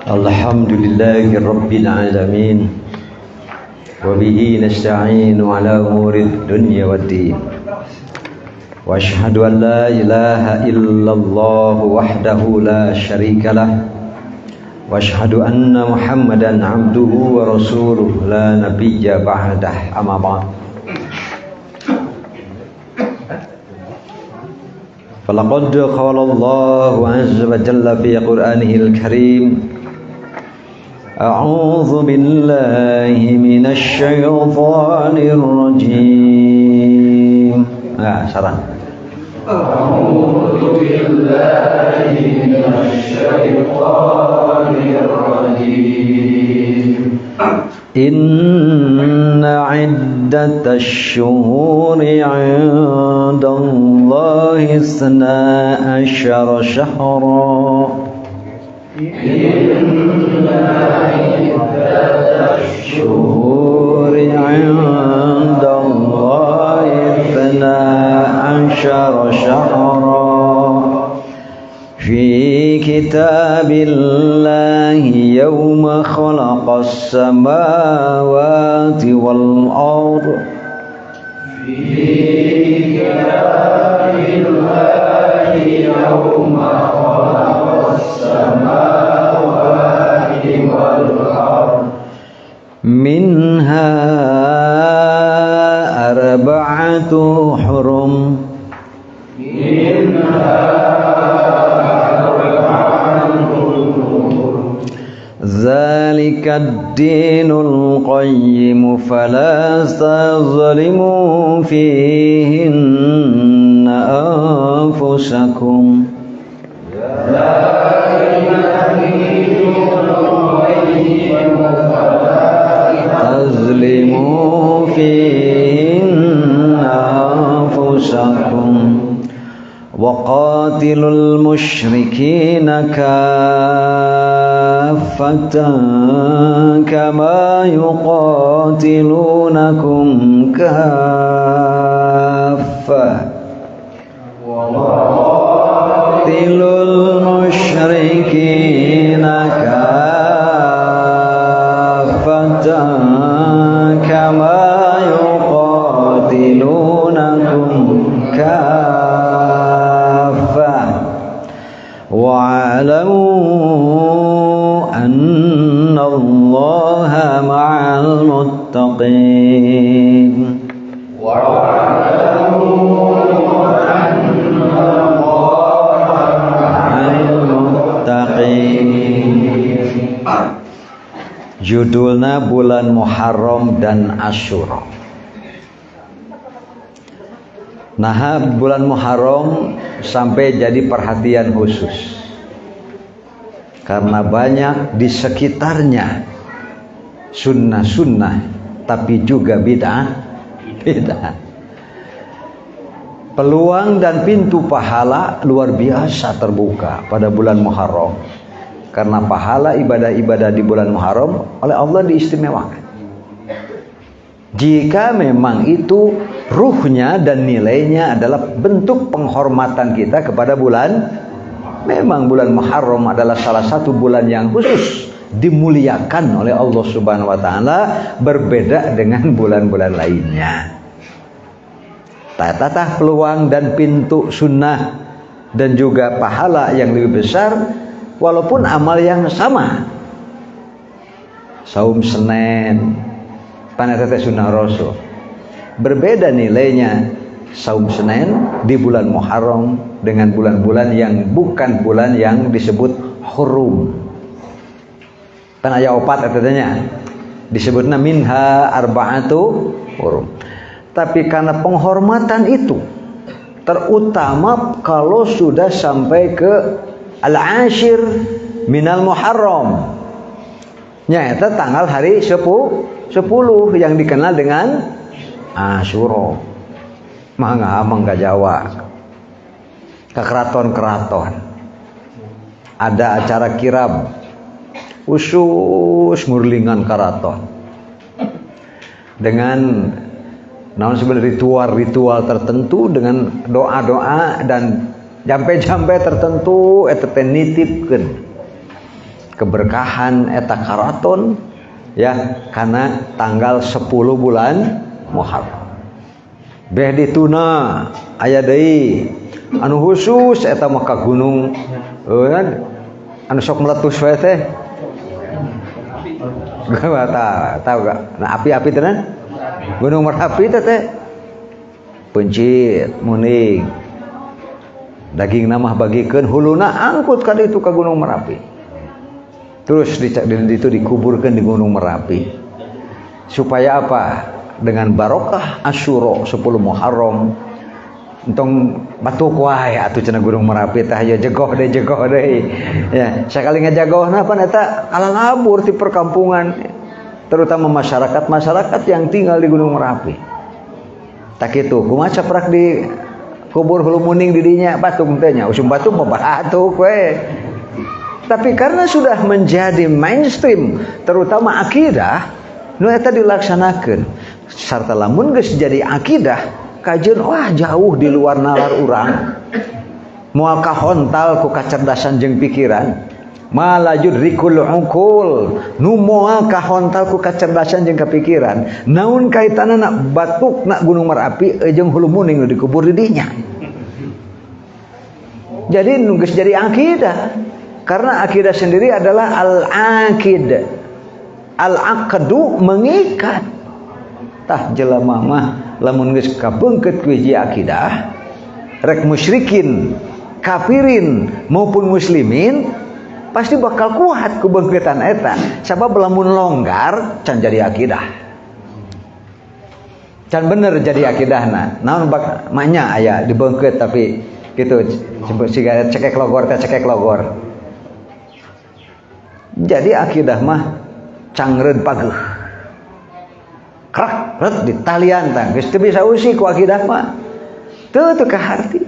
Alhamdulillahi rabbil alamin. Wa bihi nasta'inu ala umurid dunya waddin. Wa ashhadu an la ilaha illallah wahdahu la syarika lah. Wa ashhadu anna Muhammadan abduhu wa rasuluh la nabiyya ba'dah, amma ba'd. Falaqad qala Allahu azza wa jalla fi Qur'anihil karim, a'udzu billahi minasy syaithanir rajim. Nah, saran. A'udzu billahi minasy syaithanir rajim. Inna iddatash shuhuri 'inda Allahi 12 syahra. Inna iddatash shuhuri 'inda Allahi 12 syahra fi kitabillahi yawma khalaqas samawati wal ard. Fi kitabillahi yawma khalaqas samawati wal ard. Minha arba'atu hurum. Minha Zalika ad-dinul qayyim fala tazlimu fihinna anfusakum. Zalika ad-dinul qayyim fala tazlimu fihinna anfusakum. Wa qatilul musyrikina kaffatan kama yuqatilunakum kaffah. Wa qatilul musyrikina kaffatan kama yuqatilunakum kaffah. Wa'lamu anna Allaha ma'al muttaqin. Wa'lamu anna Allaha ma'al muttaqin. Judulnya bulan Muharram dan Asyura. Nah, bulan Muharram sampai jadi perhatian khusus karena banyak di sekitarnya sunnah-sunnah, tapi juga bid'ah, bid'ah. Peluang dan pintu pahala luar biasa terbuka pada bulan Muharram, karena pahala ibadah-ibadah di bulan Muharram oleh Allah diistimewakan. Jika memang itu ruhnya dan nilainya adalah bentuk penghormatan kita kepada bulan, memang bulan Muharram adalah salah satu bulan yang khusus dimuliakan oleh Allah Subhanahu wa taala, berbeda dengan bulan-bulan lainnya. Tatah peluang dan pintu sunnah dan juga pahala yang lebih besar walaupun amal yang sama. Saum Senin panetete sunnah Rasul. Berbeda nilainya saum Senin di bulan Muharram dengan bulan-bulan yang bukan bulan yang disebut hurum. Kan aya opat etanya disebutna minha arba'atu hurum. Tapi karena penghormatan itu terutama kalau sudah sampai ke al-ashir minal Muharram, nyata tanggal hari 10 yang dikenal dengan Asyura. Mangga amang ke Jawa, ke keraton-keraton ada acara kirab khusus ngurlingan keraton dengan naon sebenarnya ritual-ritual tertentu, dengan doa-doa dan jampe-jampe tertentu eta teh nitipkeun keberkahan eta karaton ya karena tanggal 10 bulan Muharram. Beh dituna aya deui anu khusus eta mah ka gunung anu sok meletus we teh. Tahu gak? Nah api-api tenan? Gunung Merapi teh teh pencit muning daging mah bagikeun huluna angkut ka ditu ka Gunung Merapi. Terus itu dikuburkan di Gunung Merapi. Supaya apa? Dengan barokah Asyura 10 Muharram entong batuk wae atuh cenah Gunung Merapi tah ya jegoh deui. Ya, sakali ngajagohna pan eta kalalabur ti perkampungan terutama masyarakat-masyarakat yang tinggal di Gunung Merapi. Tak kitu, kumaha caprak di kubur hulu muning di dinya batuk teh nya, usum batuk mah batuk we. Tapi karena sudah menjadi mainstream terutama akidah nu eta dilaksanakeun. Sarta lamun geus jadi akidah kajeun wah jauh di luar nalar urang. Moal kahontal ku kacerdasan jeung pikiran. Malajudrikul uqul nu moal kahontal ku kacerdasan jeung kapikiran. Naon kaitanna batukna Gunung Merapi jeung hulu muning nu dikubur di dinya. Jadi nu geus jadi akidah. Karena akidah sendiri adalah al-aqid. Al-aqdu mengikat. Tah jelema mah lamun geus kabeungkeut ku hiji akidah rek musyrikin, kafirin maupun muslimin pasti bakal kuat ku beungkeutan eta. Sabab lamun longgar can jadi akidah. Can bener jadi akidahna. Naon bak manya aya dibeungkeut tapi kitu siga cekek logor teh cekek logor. Jadi akidah mah cangreud pageuh. Krak ret di talian tah geus teu bisa usik ku akidah mah. Teu teu kaharti.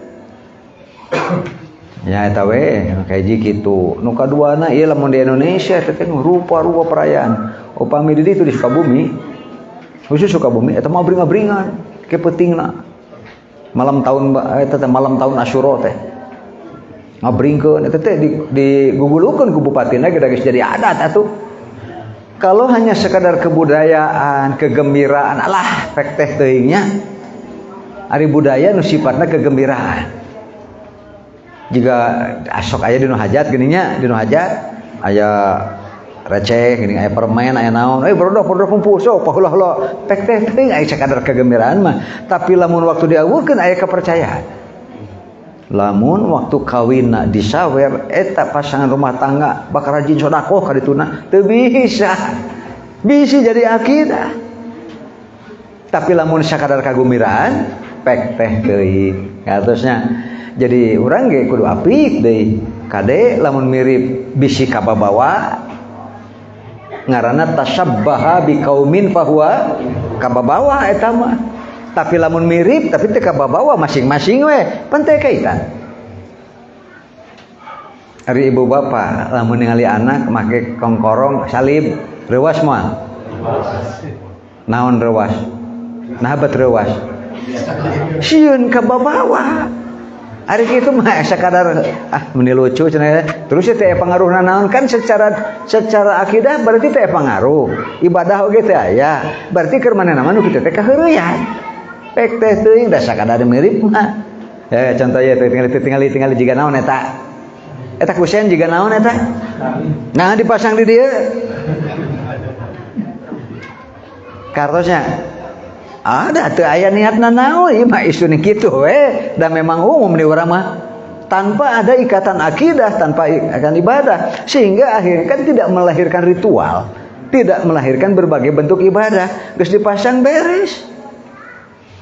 Ya eta we kahiji kitu. Nu kaduana ieu lamun di Indonesia teh rupa-rupa perayaan. Upami di ditu di Sukabumi. Khusus Sukabumi eta mah abring-abringan ke peutingna. Malam tahun eta teh malam tahun Asyura teh. Ngabringkeun eta teh digugulukeun ku bupatina ge geus jadi adat atuh. Kalau hanya sekadar kebudayaan, kegembiraan, alah pek teh teuing nya. Ari budaya nu sifatna kegembiraan. Jika asok aya dinu hajat geuning nya, dinu hajat aya receh geuning aya permen aya naon, brodok kumpul sok pahulah-hulah pek teh teuing aya sekadar kegembiraan mah. Tapi lamun waktu diawurkeun aya kepercayaan. Lamun waktu kawinna disawer eta pasangan rumah tangga bakal rajin sedekah ka dituna teu bisa. Bisi jadi akidah. Tapi lamun sakadar kagumiraan pek teh teuing. Kartosnya jadi urang ge kudu apik deui. Kade lamun mirip bisi kababawa ngaranna tasabbaha biqaumin fahuwa kababawa eta mah. Tapi lamun mirip tapi teu kababawa masing-masing we pan teu kaitan. Ari ibu bapa lamun ningali anak make kongkorong salib reuwas moal? Naon reuwas? Nah bet reuwas. Sieun kababawa. Ari kitu mah sakadar ah meni lucu cenah. Terus teh pangaruhna naon kan secara akidah berarti teh pangaruh. Ibadah oge teh aya. Berarti keur manehna mah nu kitu teh kaheureuyan. Pek teh teuing da sakadar mirip mah. Ya contoh ieu tinggali jiga naon eta. Eta kusen jiga naon eta? Nah dipasang di dieu. Kartosnya ada teu aya niatna naon ieu mah isune kitu we da memang umum di urang mah tanpa ada ikatan akidah, tanpa ikatan ibadah, sehingga akhirnya kan tidak melahirkan ritual, tidak melahirkan berbagai bentuk ibadah. Geus dipasang beres.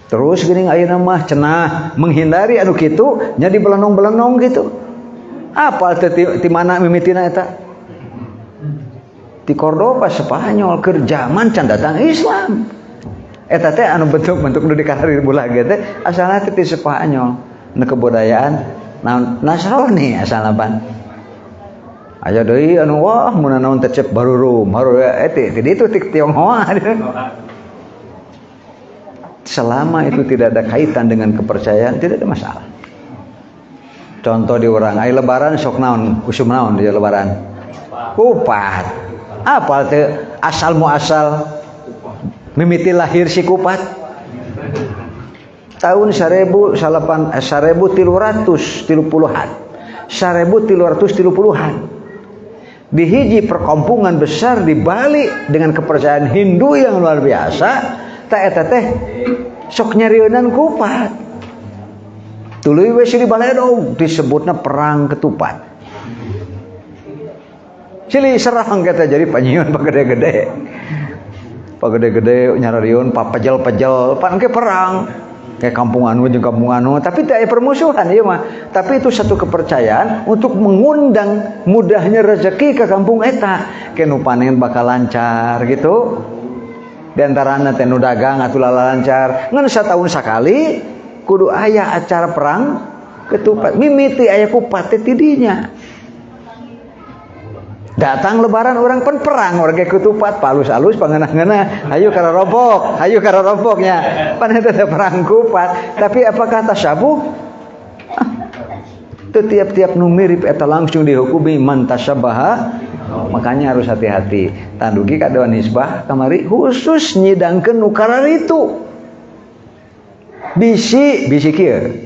Terus geuning ayeuna mah cenah menghindari anu kitu nya dibelenong-belenong gitu. Apal teh ti mana mimitina eta? Ti Cordoba Spanyol keur zaman can datang Islam. Eta teh anu bentuk-bentuk nu dikarir bulah ge teh asalna teh ti Spanyol. Nu kebudayaan naon Nasrani asalna pan. Aya deui anu wah mun naon teh cep barurum, baru ti ditu ti Tionghoa. Selama itu tidak ada kaitan dengan kepercayaan, tidak ada masalah. Contoh di orang, ai lebaran sok naon, usum naon di lebaran. Kupat. Apa teh asal muasal mimiti lahir si kupat? Tahun 1330-an. 1330-an. Di hiji perkampungan besar di Bali dengan kepercayaan Hindu yang luar biasa, tak eta teh sok nyarieunan kupat. Tuluy we silih baledog disebutna perang ketupat. Silih serang kita jadi panyiun pagede-gede. Pagede-gede nyarariun papejel-pejel, pan ke perang. Kayak kampung anu jeung kampung anu, tapi tidak ada permusuhan ieu mah. Tapi itu satu kepercayaan untuk mengundang mudahnya rezeki ke kampung eta. Ke nu panen bakal lancar gitu. Di antarana teh nu dagang atuh lancar. Ngan satahun sakali kudu aya acara perang ketupat. Mimiti aya kupat teh tidinya. Datang lebaran orang pen perang orang ke ketupat palus-alus pangeunah-ngeunah ayo kararompoknya pan eta teh perang kupat. Tapi apakah tasyabuh? Teu tiap-tiap nu mirip eta langsung dihukumi man tasyabaha. Makanya harus hati-hati. Tandugi ka Dewan Hisbah kamari khusus nyidangkeun nu kararitu. Bisi bisi kieu.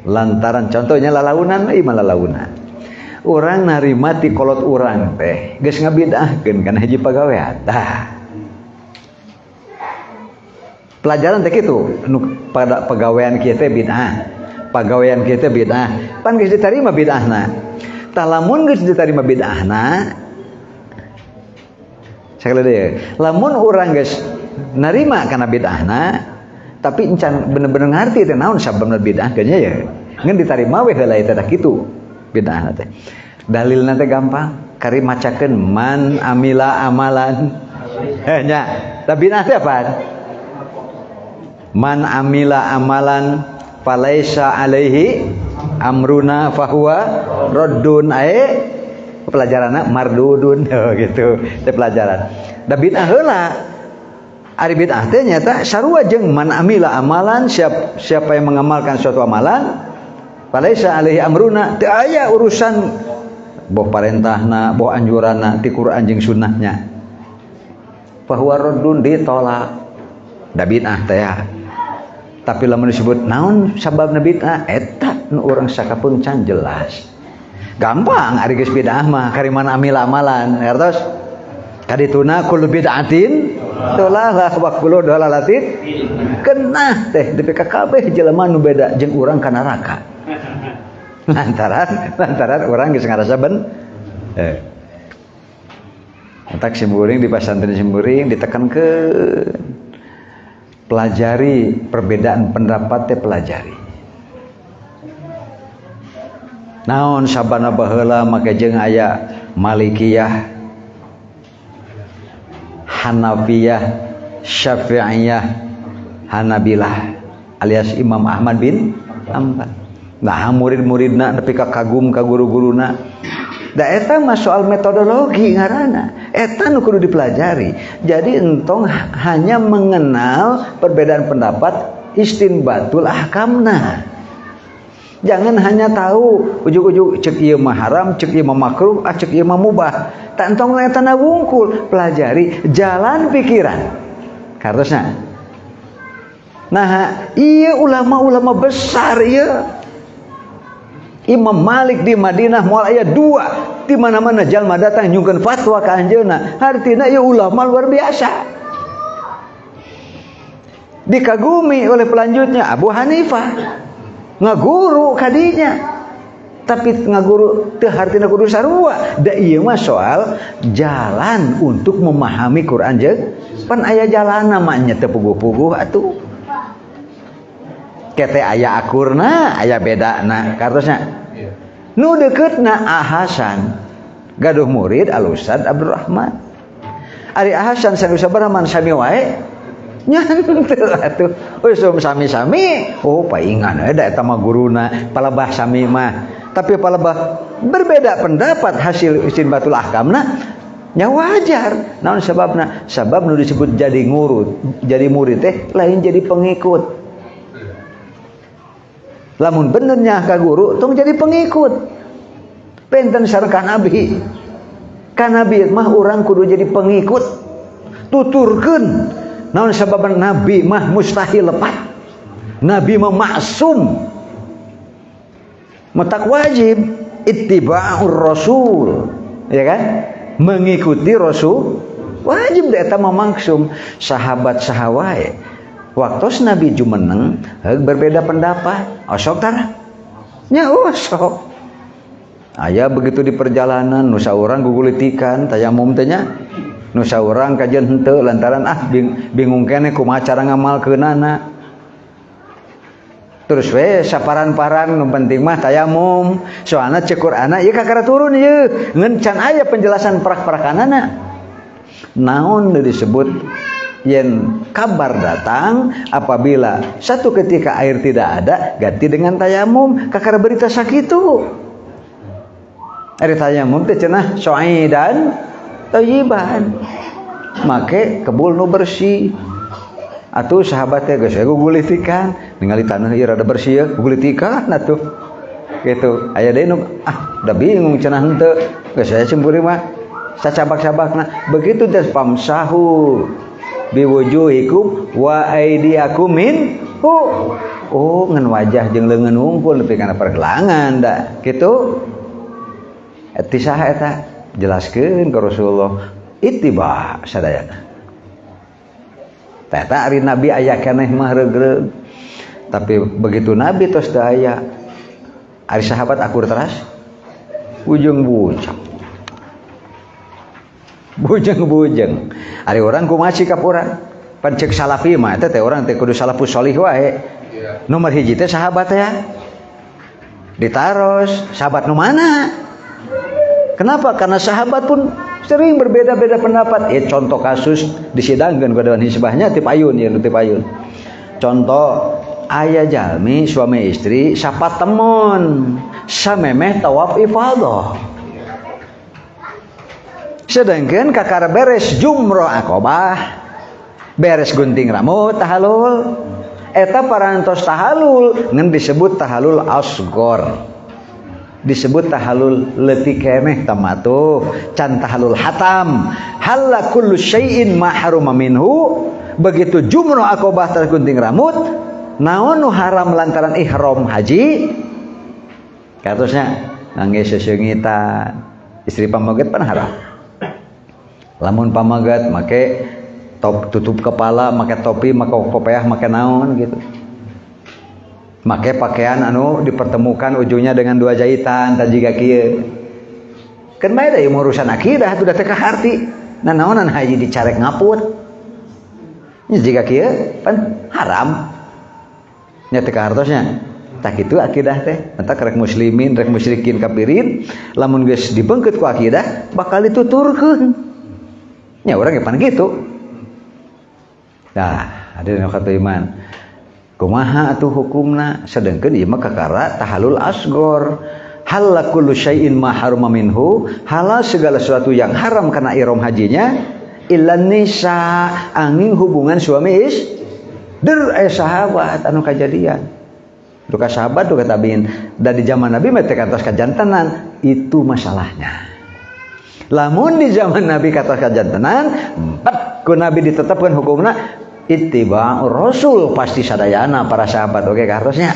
Lantaran contohnya lalaunan ieu mah lalaunan. Urang narima ti kolot urang teh geus ngabid'ahkeun kana hiji pagawean. Tah. Pelajaran teh kitu, nu pada pagawean kieu teh bid'ah. Pagawean kieu teh bid'ah. Pan geus ditarima bid'ahna. Tah lamun geus ditarima bid'ahna, sakali deui, lamun urang geus narima kana bid'ahna, tapi encan bener-bener ngarti teh naon sababna bid'ah geus nya ya. Ngan ditarima we heula eta teh kitu. Bid'ah teh. Dalilna teh gampang, kari macakeun man amila amalan. Nya, tah bid'ah teh apaan? Man amila amalan falaisa alaihi amruna fahuwa raddun. Ae pelajaranna mardudun. Oh, gitu teh pelajaran. Da bid'ah heula. Ari bid'ah teh nyata sarua jeung man amila amalan, siapa yang mengamalkan suatu amalan falaisa alaihi amruna, teu aya urusan boh parentahna boh anjuranna ti Quran jeung sunnahnya, fahuwa raddun, ditolak. Da bid'ah teh. Tapi lamun disebut naon sababna bid'ah, eta nu urang sakapeung can jelas. Gampang ari geus bid'ah mah kari man amila amalan, ngartos? Kadituna kullu bid'atin dolalah wa kullu dolalatin kenah teh di PKKB jelema nu beda jeung urang ka neraka. Lantaran urang geus ngarasa ben. Entak simburing di pasantren simburing ditekankeun. Pelajari perbedaan pendapat teh pelajari. Naon sabana baheula make jeung aya Malikiyah, Hanafiyah, Syafi'iyah, Hanabilah alias Imam Ahmad bin Hanbal. Nah, murid-muridna nepi ka kagum ka guru-guruna. Da eta mah soal metodologi ngaranna. Eta nu kudu dipelajari. Jadi entong hanya mengenal perbedaan pendapat istinbatul ahkamna. Jangan hanya tahu ujug-ujug cek ieu mah haram, cek ieu mah makruh, ah cek ieu mah mubah. Tak entong eta na wungkul, pelajari jalan pikiran. Kartosna. Nah, ieu ulama-ulama besar ieu. Imam Malik di Madinah moal aya dua, di mana-mana jalma datang nyungkeun fatwa ka anjeunna. Hartina ieu ulama luar biasa. Dikagumi oleh pelanjutnya Abu Hanifah. Ngaguru kadinya. Tapi ngaguru teu hartina kudu sarua. Da ieu mah soal jalan untuk memahami Quran jeung pan aya jalanna mah nya teu puguh-puguh atuh. Kete aya akurna, aya bedana, kartosna. Nu deuketna Hasan gaduh murid Al Ustad Abdurrahman. Ari Hasan sareng Ustad Abdurrahman sami wae nyantel atuh. Usum sami-sami, oh paingan da eta mah guruna, palebah sami mah. Tapi palebah berbeda pendapat hasil istinbatul ahkamna nya wajar. Naon sababna? Sabab nu disebut jadi ngurut, jadi murid teh lain jadi pengikut. Lamun benernya ka guru tong jadi pengikut. Penten sareng ka nabi. Ka Nabi mah urang kudu jadi pengikut. Tuturkeun. Naon sabab Nabi mah mustahil lepat. Nabi mah maksum. Matak wajib ittiba'ur rasul. Ya kan? Mengikuti rasul wajib da eta mah maksum. Sahabat saha wae. Waktu Nabi jumeneng berbeda pendapat. Osok tara? Nya osok. Aya begitu di perjalanan nu saurang gugulitikan tayamum teh nya. Nu saurang kajian henteu lantaran bingung keneh kumaha cara ngamalkeunana. Terus we saparan-paran nu penting mah tayamum. Soalna ceuk Qur'anna ieu kakara turun ieu. Ngan can aya penjelasan prak-prakanana. Naon nu disebut yen kabar datang apabila satu ketika air tidak ada ganti dengan tayamum, kakara berita sakitu. Ari tayamum teh cenah soidan thayyiban. Make kebul nu bersih. Atuh sahabat teh geus gugulitikan, ningali tanah ieu rada bersih ya, gugulitikan atuh. Gitu. Aya deui nu da bingung cenah henteu. Geus aya cempuri mah sacabak-cabakna. Begitu teh famsahu biwujuhikum wa aydiyakum minhu. Oh, ngan wajah jeung leungeun wungkul nepi kana pergelangan da. Gitu. Eta saha eta? Jelaskeun ke Rasulullah ittiba sadayana. Eta ari Nabi aya keneh mah reugreug. Tapi begitu Nabi tos teu aya, ari sahabat akur teras bujeng-bujeng. Bujeng-bujeng. Ari urang kumaha sikap urang? Pan ceuk salafi mah eta teh urang teh kudu salafus sholih wae. Nomor hiji teh sahabat ya. Ditaros, sahabat nu mana? Kenapa? Karena sahabat pun sering berbeda-beda pendapat. Contoh kasus disidangkeun ku Dewan Hisbahnya ti payun ya, ti payun. Contoh aya jalmi suami istri sapatemon samemeh tawaf ifadah. Sedangkan kakara beres jumroh akobah, beres gunting rambut tahalul, eta parantos tahalul ngan disebut tahalul asgor. Disebut tahalul leutik keneh tamatuh, can tahalul hatam. Halla kullu syai'in ma haruma minhu. Begitu jumroh akobah tergunting rambut, naon nu haram lantaran ihram haji? Katosnya nangge seseungitan, istri pameget pan haram. Lamun pameget make top tutup kepala, make topi, make kopeah, make naon gitu. Make pakaian anu dipertemukan ujungnya dengan dua jahitan tah jiga kieu. Kan bae da ieu urusan akidah atuh da teu kaharti. Nah naonan haji dicarek ngaput. Nya jiga kieu pan haram. Nya teu kahartosnya. Tah kitu akidah teh. Matak rek muslimin, rek musyrikin kafirin, lamun geus dibeungkeut ku akidah bakal dituturkeun. Nya urang ge pan kitu. Nah, ada nu kata iman. Kumaha atuh hukumna? Sedengkeun ieu mah kakara tahalul asgor. Halal kullu syai'in ma haruma minhu, halal segala sesuatu yang haram karena ihram hajinya, illa nisa, angin hubungan suami is der sahabat anu kajadian. Duka sahabat duka tabiin. Dan di zaman Nabi mah teh kantos kajantenan, itu masalahnya. Lamun di zaman Nabi kantos kajantenan, empat ku Nabi ditetapkan hukumna ittiba'ur rasul pasti sadayana para sahabat oke kahartosnya.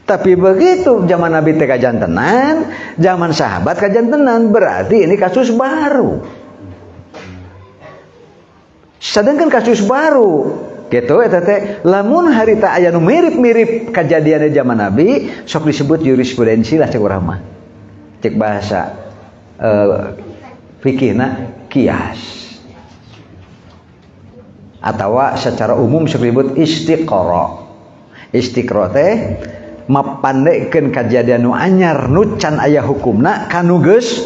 Tapi begitu zaman Nabi teh kajantenan, zaman sahabat kajantenan, berarti ini kasus baru. Sedangkan kasus baru gitu eta teh lamun harita aya nu mirip-mirip kajadian zaman Nabi sok disebut jurisprudensi lah cek urang mah. Cek bahasa fikihna kias. Atawa secara umum disebut istiqra. Istiqra teh mapandekeun kajadian nu anyar nu can aya hukumna kanu geus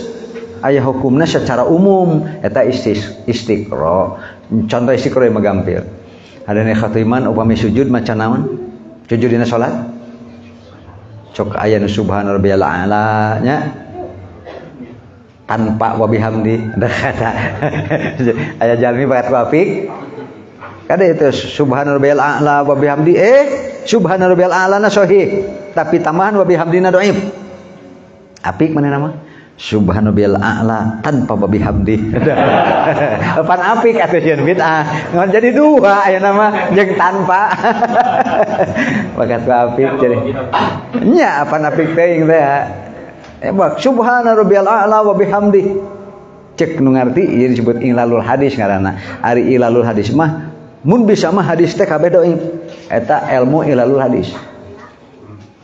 aya hukumna secara umum eta istiqra. Contoh istiqra mah gampil. Ada nih khatiman upami sujud maca naon? Sujud dina salat? Cok aya nu subhana rabbiyal a'la nya tanpa wa bihamdi. Ada kata aya jalmi bakat wafik. Kada itu subhana rabbiyal a'la wa bihamdi subhana rabbiyal a'la na sahih tapi tambahan wa bihamdina dhaif. Apik mana nama? Subhanabil a'la tanpa wabihamdi. Pan apik atuh sieun bid'ah. Ngan jadi dua aya nama jeung tanpa. Bakat apik jadi. Nya pan apik teuing teh. Bak subhana rabbiyal a'la wa bihamdi. Cek nu ngarti ieu disebut ilalul hadis ngaranna. Ari ilalul hadis mah mun bisa mah hadis teh kabeh doib. Eta ilmu ilalul hadis.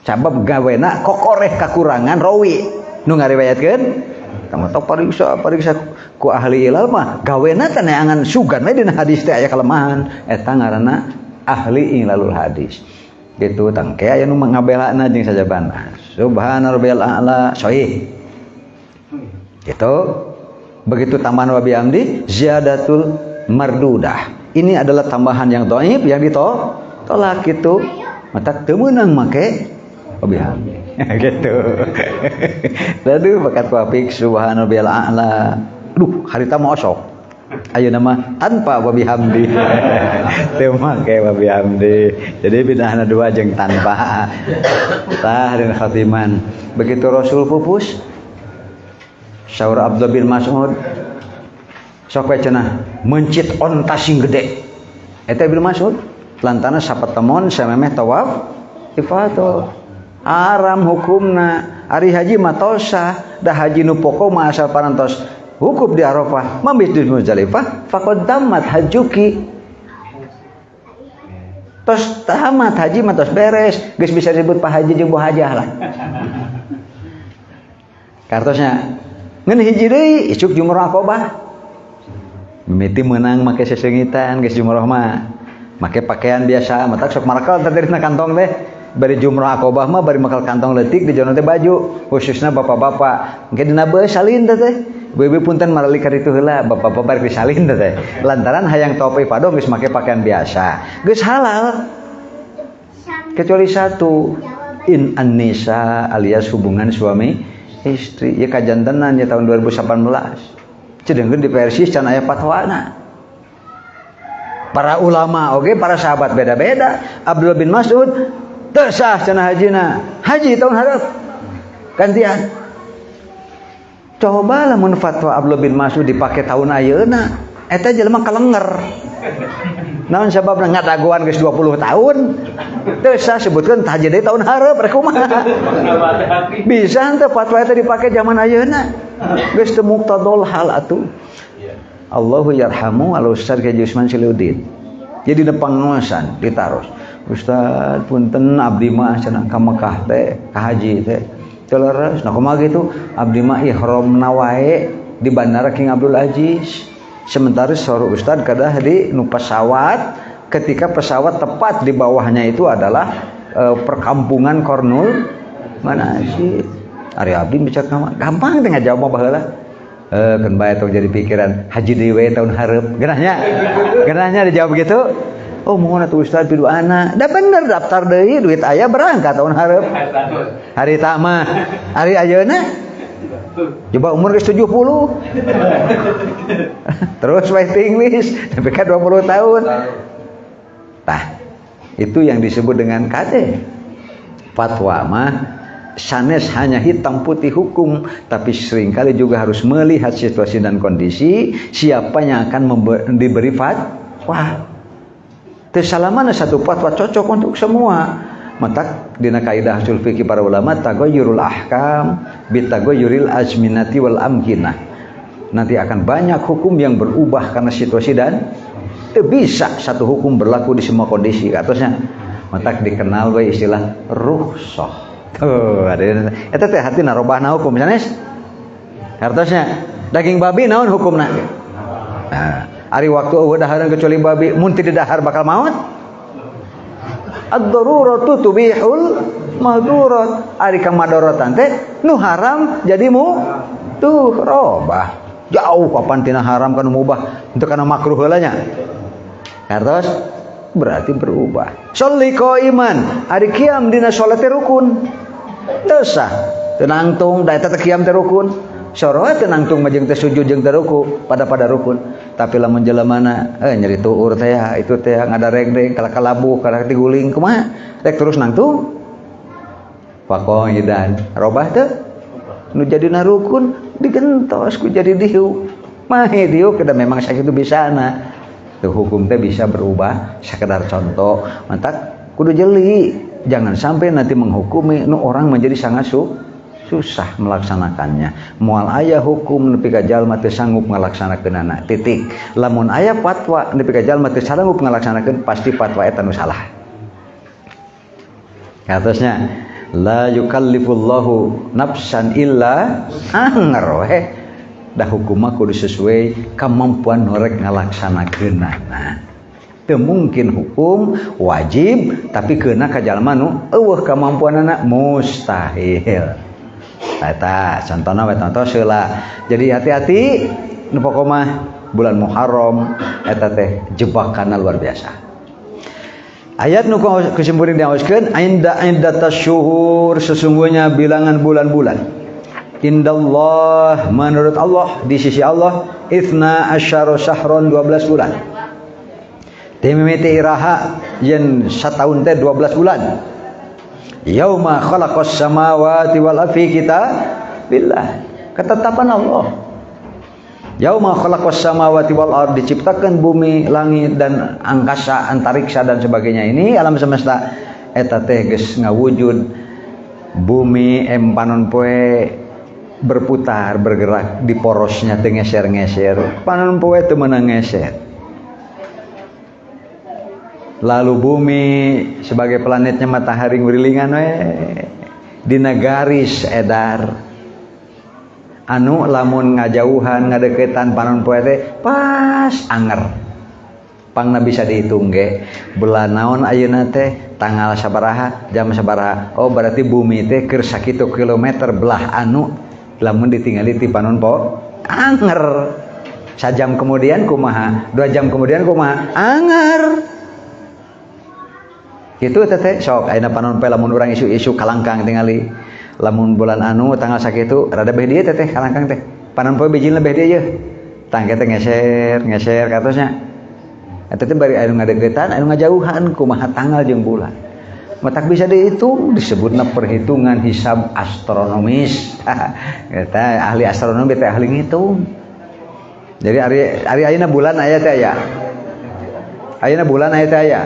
Sabab gawena kokoreh kakurangan rawi. Nu ngariwayatkeun tong pariksa ku ahli ilal mah gawena teh neangan sugan we dina hadis teh aya kelemahan eta ngaranna ahli ilalul hadis gitu tangke aya nu ngabelana jeung sajabana subhana rabbiyal a'la sahih gitu. Begitu tambahan wa bihamdi ziyadatul mardudah, ini adalah tambahan yang dhaif yang ditolak gitu, mata teu meunang make wa bihamdi gitu. Lalu bakat wafik subhana rabbiyal a'la. Duh, harita mah osok. Ayeuna mah tanpa wa bihamdi. Teu make wa bihamdi. Jadi bid'ahna dua jeung tanpa. Tah dina khatiman. Begitu Rasul pupus, saur Abdullah bin Mas'ud sok we cenah mencit onta sing gede. Eta Ibnu Mas'ud lantana sapetemon samemeh tawaf ifadah. Haram hukumna ari haji mah tosah da haji nu pokok mah asal parantos hukum di Arafah mabit di Muzdalifah faqad tammat hajuki tos tamat haji mah tos beres geus bisa disebut pak haji jeung bu hajah lah kartosnya ngeun hiji deui isuk jumroh Aqabah mimiti meunang make sesengitan geus jumroh mah make pakaian biasa matak sok marakel teh dina kantong teh bari jumroh Aqabah mah bari makal kantong leutik di jono teh baju khususna bapak-bapak engke dina beus salin teh ibu-ibu punten marali ka ditu heula bapak-bapak bari disalin teh lantaran hayang tawaf ifadah geus make pakaian biasa geus halal kecuali satu in an-nisa alias hubungan suami istri ieu kajantenan ya tahun 2018 cedeungkeun di Persis can aya fatwana. Para ulama oge para sahabat beda-beda. Abdullah bin Mas'ud teu sah cenah hajina. Haji tahun hareup gantian. Coba lamun fatwa Abdullah bin Mas'ud dipake tahun ayeuna, eta jelema kalenger. Naon sababna ngadagoan geus 20 tahun. Teu sah sebutkeun haji deui tahun hareup rek kumaha. Bisa henteu fatwa eta dipake zaman ayeuna. Geus teu muqtadol hal atuh. Allahu yarhamu al Ustaz Haji Usman Siludin. Jadi di pengawasan ditaros. Ustaz punten abdi mah cenah ka Mekah teh, ka haji teh. Teu leres. Nah kumaha kitu? Abdi mah ihramna wae di Bandara King Abdul Aziz. Sementara seorang ustaz kadah di nu pesawat, ketika pesawat tepat di bawahnya itu adalah perkampungan Kornul Manasik. Ari abdi bicara gampang teh ngajawab mah baheula. Kan bae tong jadi pikiran haji deui we tahun hareup. Geunahnya. Geunahnya dijawab gitu. Oh mohon atuh ustaz piduana. Da bener daftar deui duit aya berangkat tahun hareup. Hari ta mah. Hari ayeuna coba umur geus 70. Terus waiting list sampai ka 20 tahun. Tah, itu yang disebut dengan KD. Fatwa mah sanes hanya hitam putih hukum, tapi seringkali juga harus melihat situasi dan kondisi siapa yang akan diberi fatwa. Teu salamana satu fatwa cocok untuk semua. Matak dina kaidah usul fikih para ulama taghayyurul ahkam bitaghayyuril azminati wal amkinah. Nanti akan banyak hukum yang berubah karena situasi dan teu bisa satu hukum berlaku di semua kondisi. Katosnya matak dikenal we istilah rukhsah. Tuh, ada eta teh hartina robahna hukum sanes. Hartosnya daging babi naon hukumna? Nah, ari waktu eueuh dahareun kecuali babi mun teu didahar bakal maot. Ad-daruratu tubihul mahdurat. Ari kamadorotan teh nu haram jadi mu tuh robah. Jauh kapan tina haram kana mubah untuk kana makruh heula nya. Hartos berarti berubah. Sholli qaiman, ari qiyam dina salat teh rukun. Teu sah. Teu nangtung da eta teh qiyam teh rukun. Soroh teu nangtung mah jeung teh sujud jeung teh ruku pada rukun. Tapi lamun jelemana nyeri tuur teh ya, itu teh ngadareng-deng kalah kalabuh kalah diguling kumaha rek terus nangtung. Faqaidan robah teh nu jadina rukun Digentos ku jadi diuk. Mah diuk kada memang sakitu bisana. Tuh hukum teh bisa berubah sekedar contoh. Matak kudu jeli, jangan sampai nanti menghukumi nu orang menjadi sangat susah melaksanakannya. Moal aya hukum nepi ka jalma teu sanggup ngalaksanakeunana. Titik. Lamun aya fatwa nepi ka jalma teu sanggup ngalaksanakeun, pasti fatwa eta nu salah. Katosnya la yukallifullahu nafsan illa anger we. Dah hukum mah kudu sesuai kemampuan norek ngalaksanakeunana. Teu mungkin hukum wajib tapi keuna ka jalma nu eueuh kemampuanana, mustahil. Eta contohna we contoh heula. Jadi hati-hati nu pokok mah bulan Muharram eta teh jebakanna luar biasa. Ayat nu kesimpulan diaoskeun inda indatas syuhur, sesungguhnya bilangan bulan-bulan indallah, menurut Allah, di sisi Allah, itsna asyara syahron, 12 bulan. Timimiti iraha yen sataun teh 12 bulan. Yauma khalaqas samawati wal ardi kita billah. Ketetapan Allah. Yauma khalaqas samawati wal ard, diciptakan bumi, langit dan angkasa, antariksa dan sebagainya ini alam semesta eta teh geus ngawujud bumi panon poe berputar bergerak di porosnya teu ngeser-ngeser, panon poe teu meunang ngeser. Lalu bumi sebagai planetnya matahari ngurilingan we dina garis edar anu lamun ngajauhan ngadeukeutan panon poe teh pas anger pangna bisa dihitung ge bulan naon ayeuna teh, tanggal sabaraha, jam sabaraha. Oh, berarti bumi teh keur sakitu kilometer belah anu lamun ditingali ti panon poe anger. Sajam kemudian kumaha, 2 jam kemudian kumaha, anger. Kitu teh sok ayeuna panon poe lamun urang isu-isu kalangkang tingali lamun bulan anu tanggal sakitu rada beh dieu teh kalangkang teh panon poe bijil beh dieu ye tangke teh ngeser ngeser katosnya eta teh bari anu ngadeuketan anu ngajauhan kumaha tanggal jeung bulan matak bisa dihitung, disebutna perhitungan hisab astronomis. Eta ahli astronomi teh ahli ngitung. Jadi ari ayeuna bulan aya teh aya, ayeuna bulan aya teh aya,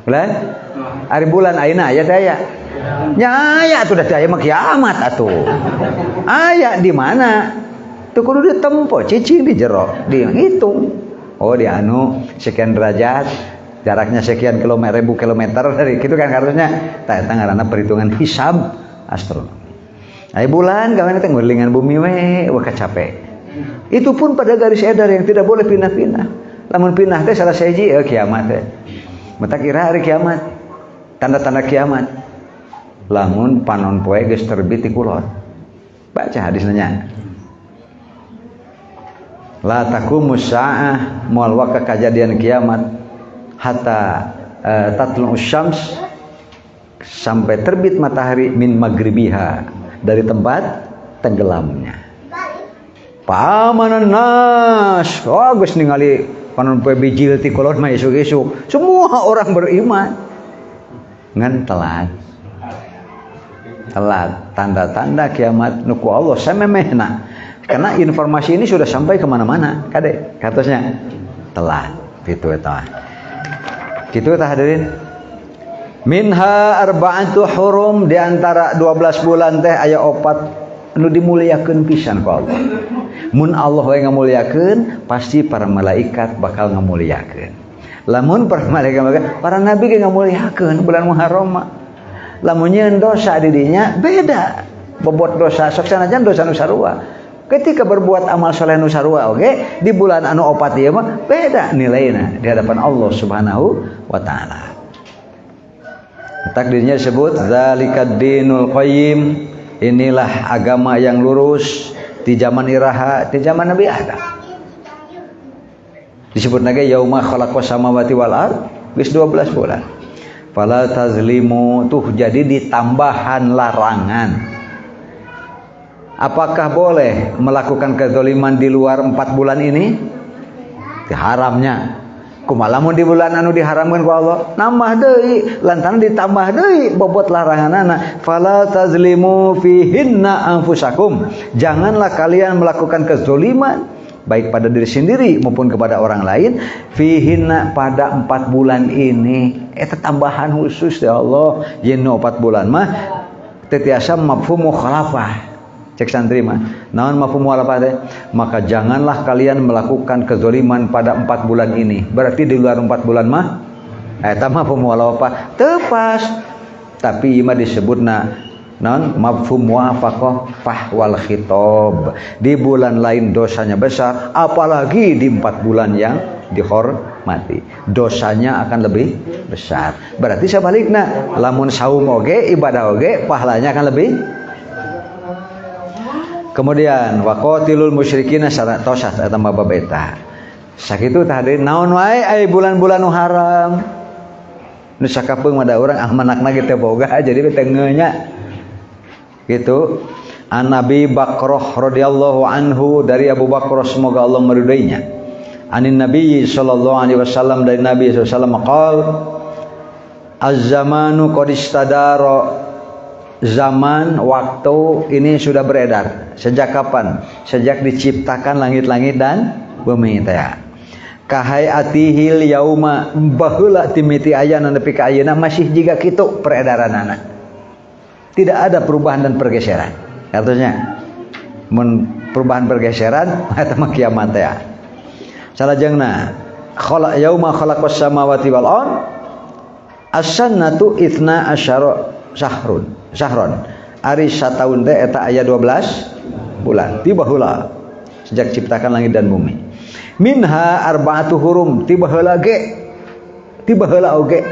bulan ari bulan ayeuna aya teh aya nya aya atuh da teh aya mah kiamat atuh. Aya di mana tuh kudu ditempo cicing di jero dihitung. Oh, di anu sekian derajat jaraknya sekian kilometer ribu kilometer dari gitu kan harusnya tah eta ngaranna perhitungan hisab astronomi. Aya bulan gawe teh ngurilingan bumi we wah capek. Itu pun pada garis edar yang tidak boleh pindah-pindah. Lamun pindah teh salah sahiji kiamat teh. Mata kira hari kiamat, tanda-tanda kiamat lamun panon poe geus terbit di kulon. Baca hadisnya la taqumus saah, moal waka kajadian kiamat hatta tatlu'us syams, sampai terbit matahari, min magribiha, dari tempat tenggelamnya. Pamanan nas, oh geus ningali panon poe bijil ti kulon mah isuk-isuk semua orang beriman ngan telat. Telat tanda-tanda kiamat nu ku Allah samemehna karena informasi ini sudah sampai kemana-mana kade katanya telat gitu eta gitu eta hadirin. Minha arba'atu hurum, di antara 12 bulan teh aya opat nu dimuliakeun pisan ku Allah. Mun Allah we ngamuliakeun, pasti para malaikat bakal ngamuliakeun. Lamun para malaikat, para nabi ge ngamuliakeun bulan Muharram mah. Lamun nyieun dosa di dinya beda. Bobot dosa sok sanajan dosa nu sarua. Ketika berbuat amal soleh nu sarua oge di bulan anu opat ieu mah beda nilaina di hadapan Allah Subhanahu wa taala. Takdirnya disebut zalikad dinul qayyim, inilah agama yang lurus di zaman iraha, di zaman Nabi Adam. Disebut lagi yauma khalaqas samawati wal ard, geus 12 bulan. Fala tazlimu, tuh jadi ditambahan larangan. Apakah boleh melakukan kezaliman di luar 4 bulan ini? Haramnya. Kumaha lamun di bulan anu diharamkeun ku Allah nambah deui lantaran ditambah deui bobot laranganana fala tazlimu fihinna anfusakum. Janganlah kalian melakukan kezaliman baik pada diri sendiri maupun kepada orang lain fihinna pada 4 bulan ini. Eta tambahan khusus ya Allah yen 4 bulan mah teu tiasa mafhum mukhalafah. Cek santri mah naon mafhum mukhalafah teh? Maka janganlah kalian melakukan kezaliman pada 4 bulan ini. Berarti di luar 4 bulan mah eta mafhum mukhalafah teu pas. Tapi ieu mah disebutna naon mafhum muwafaqah fahwal khitab. Di bulan lain dosanya besar, apalagi di 4 bulan yang dihormati dosanya akan lebih besar. Berarti sebaliknya lamun saum oge ibadah oge pahalanya akan lebih. Kemudian waqatilul musyrikina tosas eta mah bab eta. Sakitu tah hadirin naon wae aya bulan-bulan nu haram. Nu sakapeung mah da urang almanakna ge teu boga jadi teu nya. Gitu. An Nabi Bakrah radhiyallahu anhu dari Abu Bakrah semoga Allah meridainya. Anin Nabi sallallahu alaihi wasallam dari Nabi sallallahu alaihi wasallam qal az-zamanu qad istadara. Zaman waktu ini sudah beredar. Sejak kapan? Sejak diciptakan langit-langit dan bumi teh. Kahayatihil yauma baheula timiti ayana nepi ka ayeuna masih jiga kitu peredaranana. Tidak ada perubahan dan pergeseran. Artinya mun perubahan pergeseran eta mah kiamat teh. Salajengna khala yauma khalaqas samawati wal ard as-sanatu itsna asyara sahrun. Sahron ari sataun teh eta aya 12 bulan tiba heula sejak ciptakan langit dan bumi. Minha arba'atu hurum tiba heula ge tiba heula oge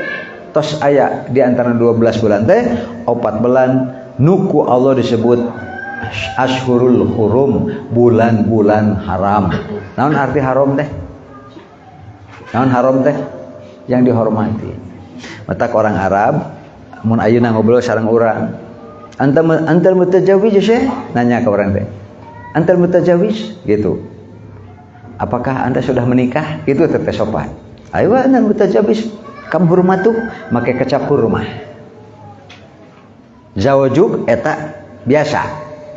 tos aya di antara 12 bulan teh 4 bulan nuku Allah disebut ashurul hurum, bulan-bulan haram. Naon arti haram teh? Naon haram teh? Yang dihormati. Matak orang Arab mun ayeuna ngobrol sareng urang, antal mutajawwiz ya? Nanya ke orang teh. Antal mutajawwiz gitu. Apakah Anda sudah menikah? Itu teh sopan. Ayo antal mutajawwiz, kam hurmatu, make kecap hurmah. Zawajuk eta biasa,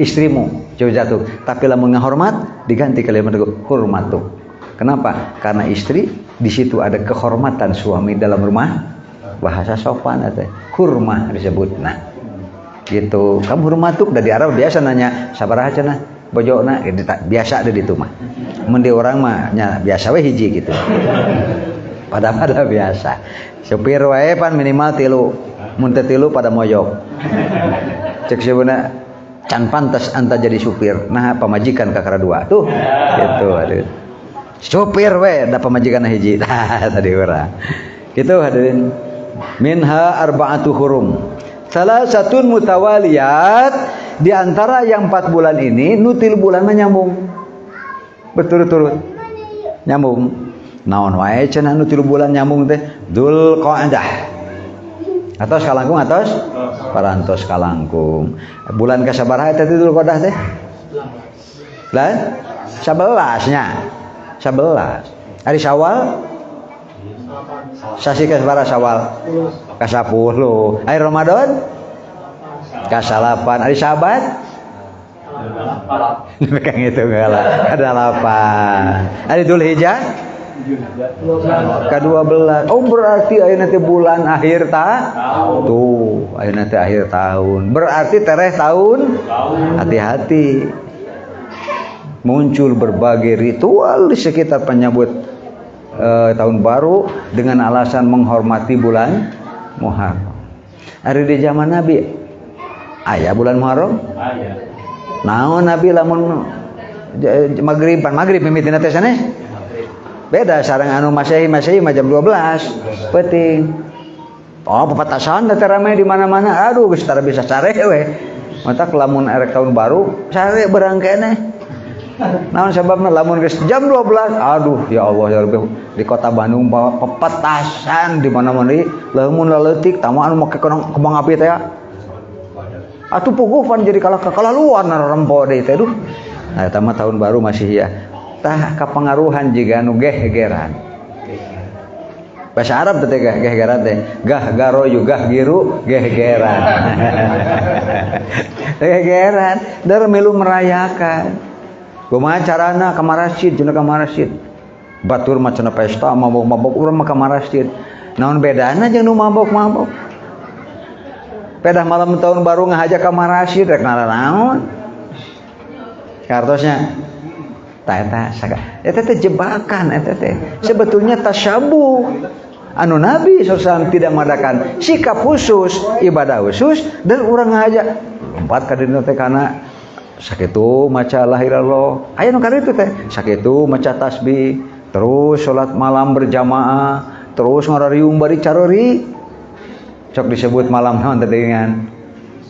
istrimu jauh tapi lamun ngahormat diganti kalimat hurmatu. Kenapa? Karena istri di situ ada kehormatan suami dalam rumah. Bahasa sopan eta hurmah disebutna. Gitu. Kamu hurmatuk dari Arab biasa nanya sabaraha cenah bojona gitu, biasa ada di itu mah. Mun di urang mah nya biasa we hiji gitu. Pada-pada biasa. Supir wae pan minimal 3. Mun teu 3 pada moyok. Cek sebenarnya can pantas anta jadi supir. Nah pamajikan kakara 2 tuh. Gitu aduh. Supir we da pamajikan hiji. Tah tadi urang. Gitu hadirin. Minha arba'atu hurum. Salah satu mutawaliyat di antara yang 4 bulan ini nutil bulan mah nyambung. Berturut-turut. Nyambung. Naon wae cenah nu 3 bulan nyambung teh? Dzulqa'dah. Atos kalangkung atos? Parantos kalangkung. Bulan kasabaraha eta teh Dzulqa'dah teh? Lah 11 nya. 11. Ari Syawal? Sasi kasabaraha Syawal? Ka-10. Ari Ramadan? Ka-8. Ari Syaban? Kang itu enggak ada 8. Ari Dzulhijjah? Ka-12. Oh berarti ayeuna teh bulan akhir tahun. Tuh, ayeuna teh akhir tahun. Berarti tereh tahun. Hati-hati. Muncul berbagai ritual di sekitar penyambut tahun baru dengan alasan menghormati bulan Muharram. Ari di zaman Nabi aya bulan Muharram? Aya. Naon Nabi lamun maghrib pan maghrib mimitina teh sanes? Beda sareng anu Masehi mah jam 12 peuting. Oh pepetasan teh rame di mana-mana. Aduh geus tara bisa sare we. Matak lamun erek tahun baru sare berang keneh. Naon sababna lamun geus jam 12, aduh ya Allah ya Rabbi, di kota Bandung pepetasan di mana-mana lamun leutik tama anu make kembang api teh. Atuh puguh pan jadi kalah kalaluan rempo deui teh duh. Nah eta mah tahun baru masih ya. Tah kapangaruhan jiga nu gegeran. Bahasa Arab teh geh-geran teh. Gah garo yugah giru geh-geran. Geh-geran dar melu merayakan. Kumaha carana ka masjid cenah ka masjid. Batur mah cenah pesta mabok-mabok urang mah ka masjid. Naon bedana jeung nu mabok-mabok? Pedah malam tahun baru ngahaja ka masjid rek naon? Kartosnya ta eta saka eta teh jebakan eta teh. Sebetulnya tasyabuh. Anu Nabi SAW tidak mengadakan sikap khusus, ibadah khusus, dan orang ngahaja lompat ka dina teh kana sakitu maca la ilaha illallah. Aya nu karitu teh, sakitu maca tasbih, terus salat malam berjamaah, terus ngarariung bari careurik. Sok disebut malam naon teh dengan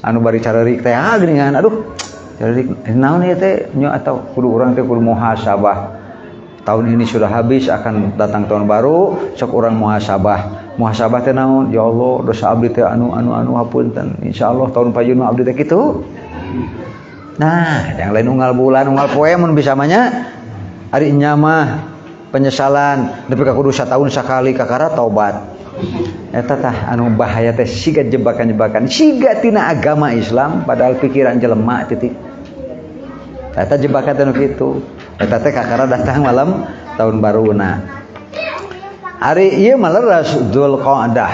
anu bari careurik teh geuningan. Aduh, careurik naon ieu teh nya atau kudu urang teh kudu muhasabah. Tahun ini sudah habis, akan datang tahun baru, sok urang muhasabah. Muhasabah teh naon? Ya Allah, dosa abdi teh anu anu anu hapunten. Insyaallah tahun payun mah abdi teh kitu. Nah, yang lain unggal bulan, unggal poe mun bisa mah nya. Ari nya mah penyesalan nepi ka kudu satahun sakali kakara taubat. Eta tah anu bahaya teh siga jebakan-jebakan, siga tina agama Islam padahal pikiran jelema titik. Eta jebakan teh nu kitu. Eta teh kakara datang malam tahun baruna. Ari ieu mah leres Dzulqa'dah,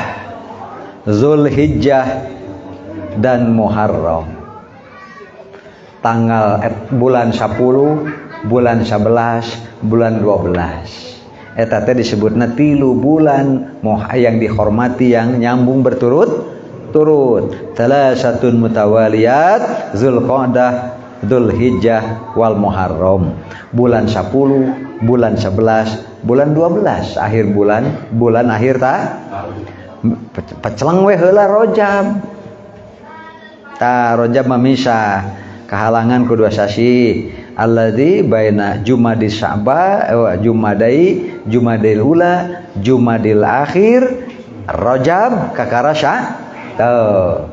Zulhijjah dan Muharram. Tanggal bulan 10, bulan 11, bulan 12. Eta teh disebutna 3 bulan yang dihormati yang nyambung berturut-turut. Salasatun mutawaliyat Dzulqa'dah, Dzulhijjah wal Muharram. Bulan 10, bulan 11, bulan 12, akhir bulan, bulan akhir ta peceleng we heula Rajab. Ta Rajab mah misah kahalangan ku dua sasi. Alladzi baina Jumadi Sa'ba, Jumadai, Jumadil ula, Jumadil akhir, Rajab kakara tuh.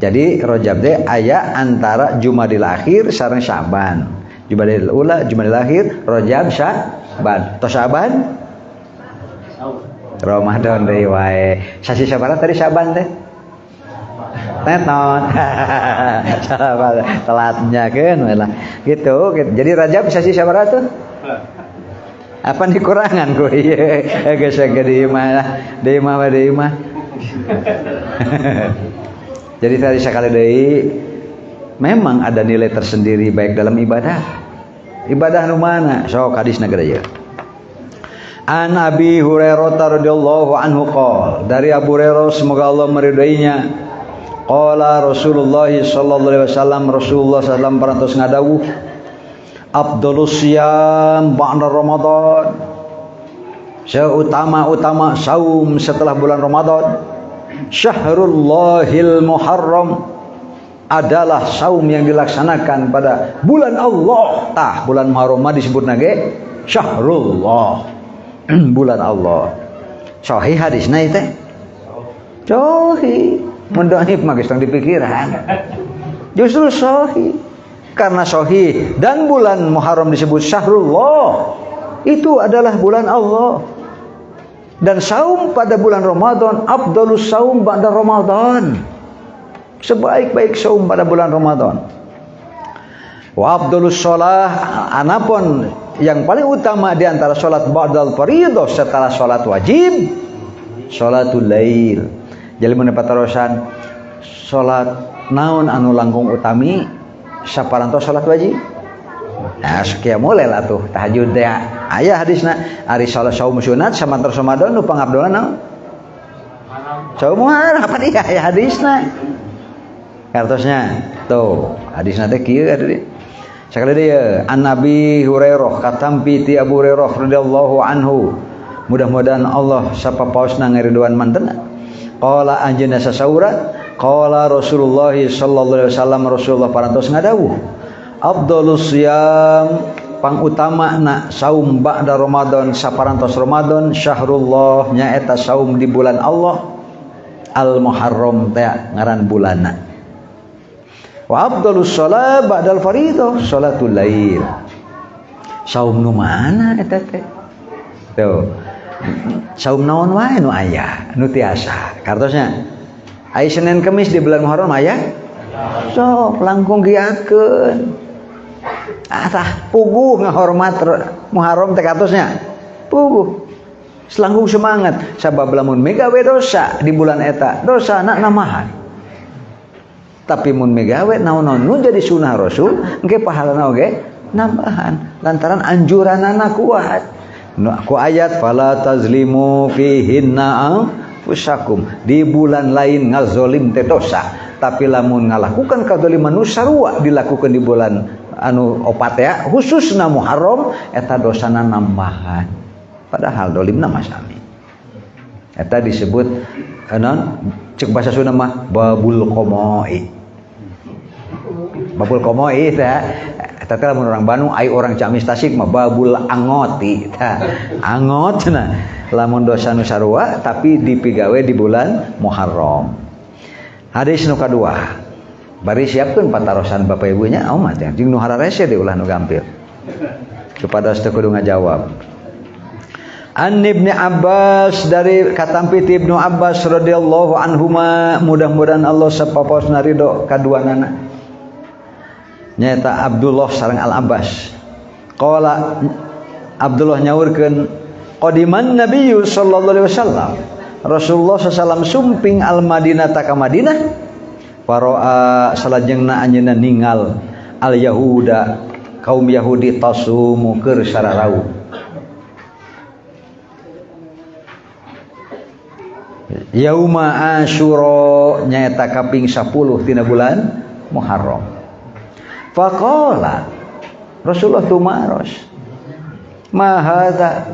Jadi Rajab teh aya antara Jumadil akhir sareng Sya'ban. Jumadil ula, Jumadil akhir, Rajab, Sya'ban. Tos Sya'ban? Ramadan deui wae. Sasi sabaraha tadi Sya'ban teh? Tetot. Salah telatnya kan lah. Gitu. Jadi Rajab sasi sabaraha tuh? Apa nih kurangan ku ieu? Geus ge di imah, di imah di imah. Jadi tadi sekali deui memang ada nilai tersendiri baik dalam ibadah. Ibadah nu mana? Sok hadisna gede ieu. An Abi Hurairah radhiyallahu anhu qol, dari Abu Hurairah semoga Allah meridainya. Qala Rasulullah sallallahu alaihi wasallam, Rasulullah sallallahu alaihi wasallam parantos ngadawuh, afdhalus siyam ba'da Ramadan. Seutama-utama saum setelah bulan Ramadan, syahrullahil Muharram, adalah saum yang dilaksanakan pada bulan Allah. Tah bulan Muharram disebut nage syahrullah. Bulan Allah. Sahih hadisna ieu teh? Sahih. Mun dhaif mah geus tong dipikiran. Justru sahih. Karena sahih dan bulan Muharram disebut syahrullah. Itu adalah bulan Allah. Dan saum pada bulan Ramadan afdalus saum ba'da Ramadan. Sebaik-baik saum pada bulan Ramadan. Wa afdalus shalah, anapun yang paling utama di antara salat ba'dal fardhu setelah salat wajib, salatul lail. Jadi mun patarosan salat naon anu langkung utami saparantos salat wajib? Nah, sakieu mulai lah tuh tahajud teh. Aya hadisna ari salat saum sunat samantos Ramadan nu pangabdolan naon? Saum Muharram apa dia aya hadisna. Kartosnya tuh hadisna teh kieu atuh. Sekali deui an Nabi Hurairah katampi ti Abu Hurairah radhiyallahu anhu. Mudah-mudahan Allah sapapaosna ngariduan mantena. Qala anjeunna sasaura qala Rasulullah sallallahu alaihi wasallam, Rasulullah parantos ngadawuh, afdhalus siyam pangutama na saum ba'da Ramadan saparantos Ramadan syahrullah nyaeta saum di bulan Allah al Muharram teh ngaran bulanna. Wa afdhalus shalah ba'dal fardhu salatul lail. Saum nu mana eta teh? Tuh. Saum naon wae nu aya, nu tiasa. Kartosnya aya Senin Kemis di bulan Muharram aya? Sok langkung giatkeun. Ah tah puguh ngahormat Muharram teh kartosnya. Puguh. Selangkung semangat sabab lamun migawe dosa di bulan eta, dosana namahan. Tapi mun migawe naon-naon nu jadi sunah Rasul, engke pahalana oge nambahan lantaran anjuranana kuat. Nu ku ayat fala tazlimu fihinna anfusakum, di bulan lain ngazolim teh dosa, tapi lamun ngalakukan kadzaliman nu sarua dilakukan di bulan anu opat ya, khususna Muharram eta dosana nambahan. Padahal dolimna mah sami. Eta disebut naon cek bahasa Sunda mah babul qomoi. Babul qomoi teh eta teh lamun orang Bandung ai orang Ciamis Tasik mah babul angoti tah. Angot cenah lamun dosa nu sarua tapi dipigawe di bulan Muharram. Hadis nu kadua. Bari siapkeun patarosan bapak ibunya omat ya jeung nu hararese deui ulah nu gampil. Supados teu kudu ngajawab. An Ibnu Abbas dari katampi ti Ibnu Abbas radhiyallahu anhuma, mudah-mudahan Allah sapaposna ridho kaduanana. Nyaeta Abdullah sareng Al Abbas. Qala Abdullah nyaurkeun qadiman Nabiyyu sallallahu alaihi wasallam. Rasulullah sallallahu alaihi wasallam sumping al Madinah ta ka Madinah. Faro'a salajengna anjeunna ningal al Yahuda kaum Yahudi tasumu keur sararau. Yauma Asyura nyaeta kaping 10 tina bulan Muharram. Faqala Rasulullah tumaros. Ma hadza?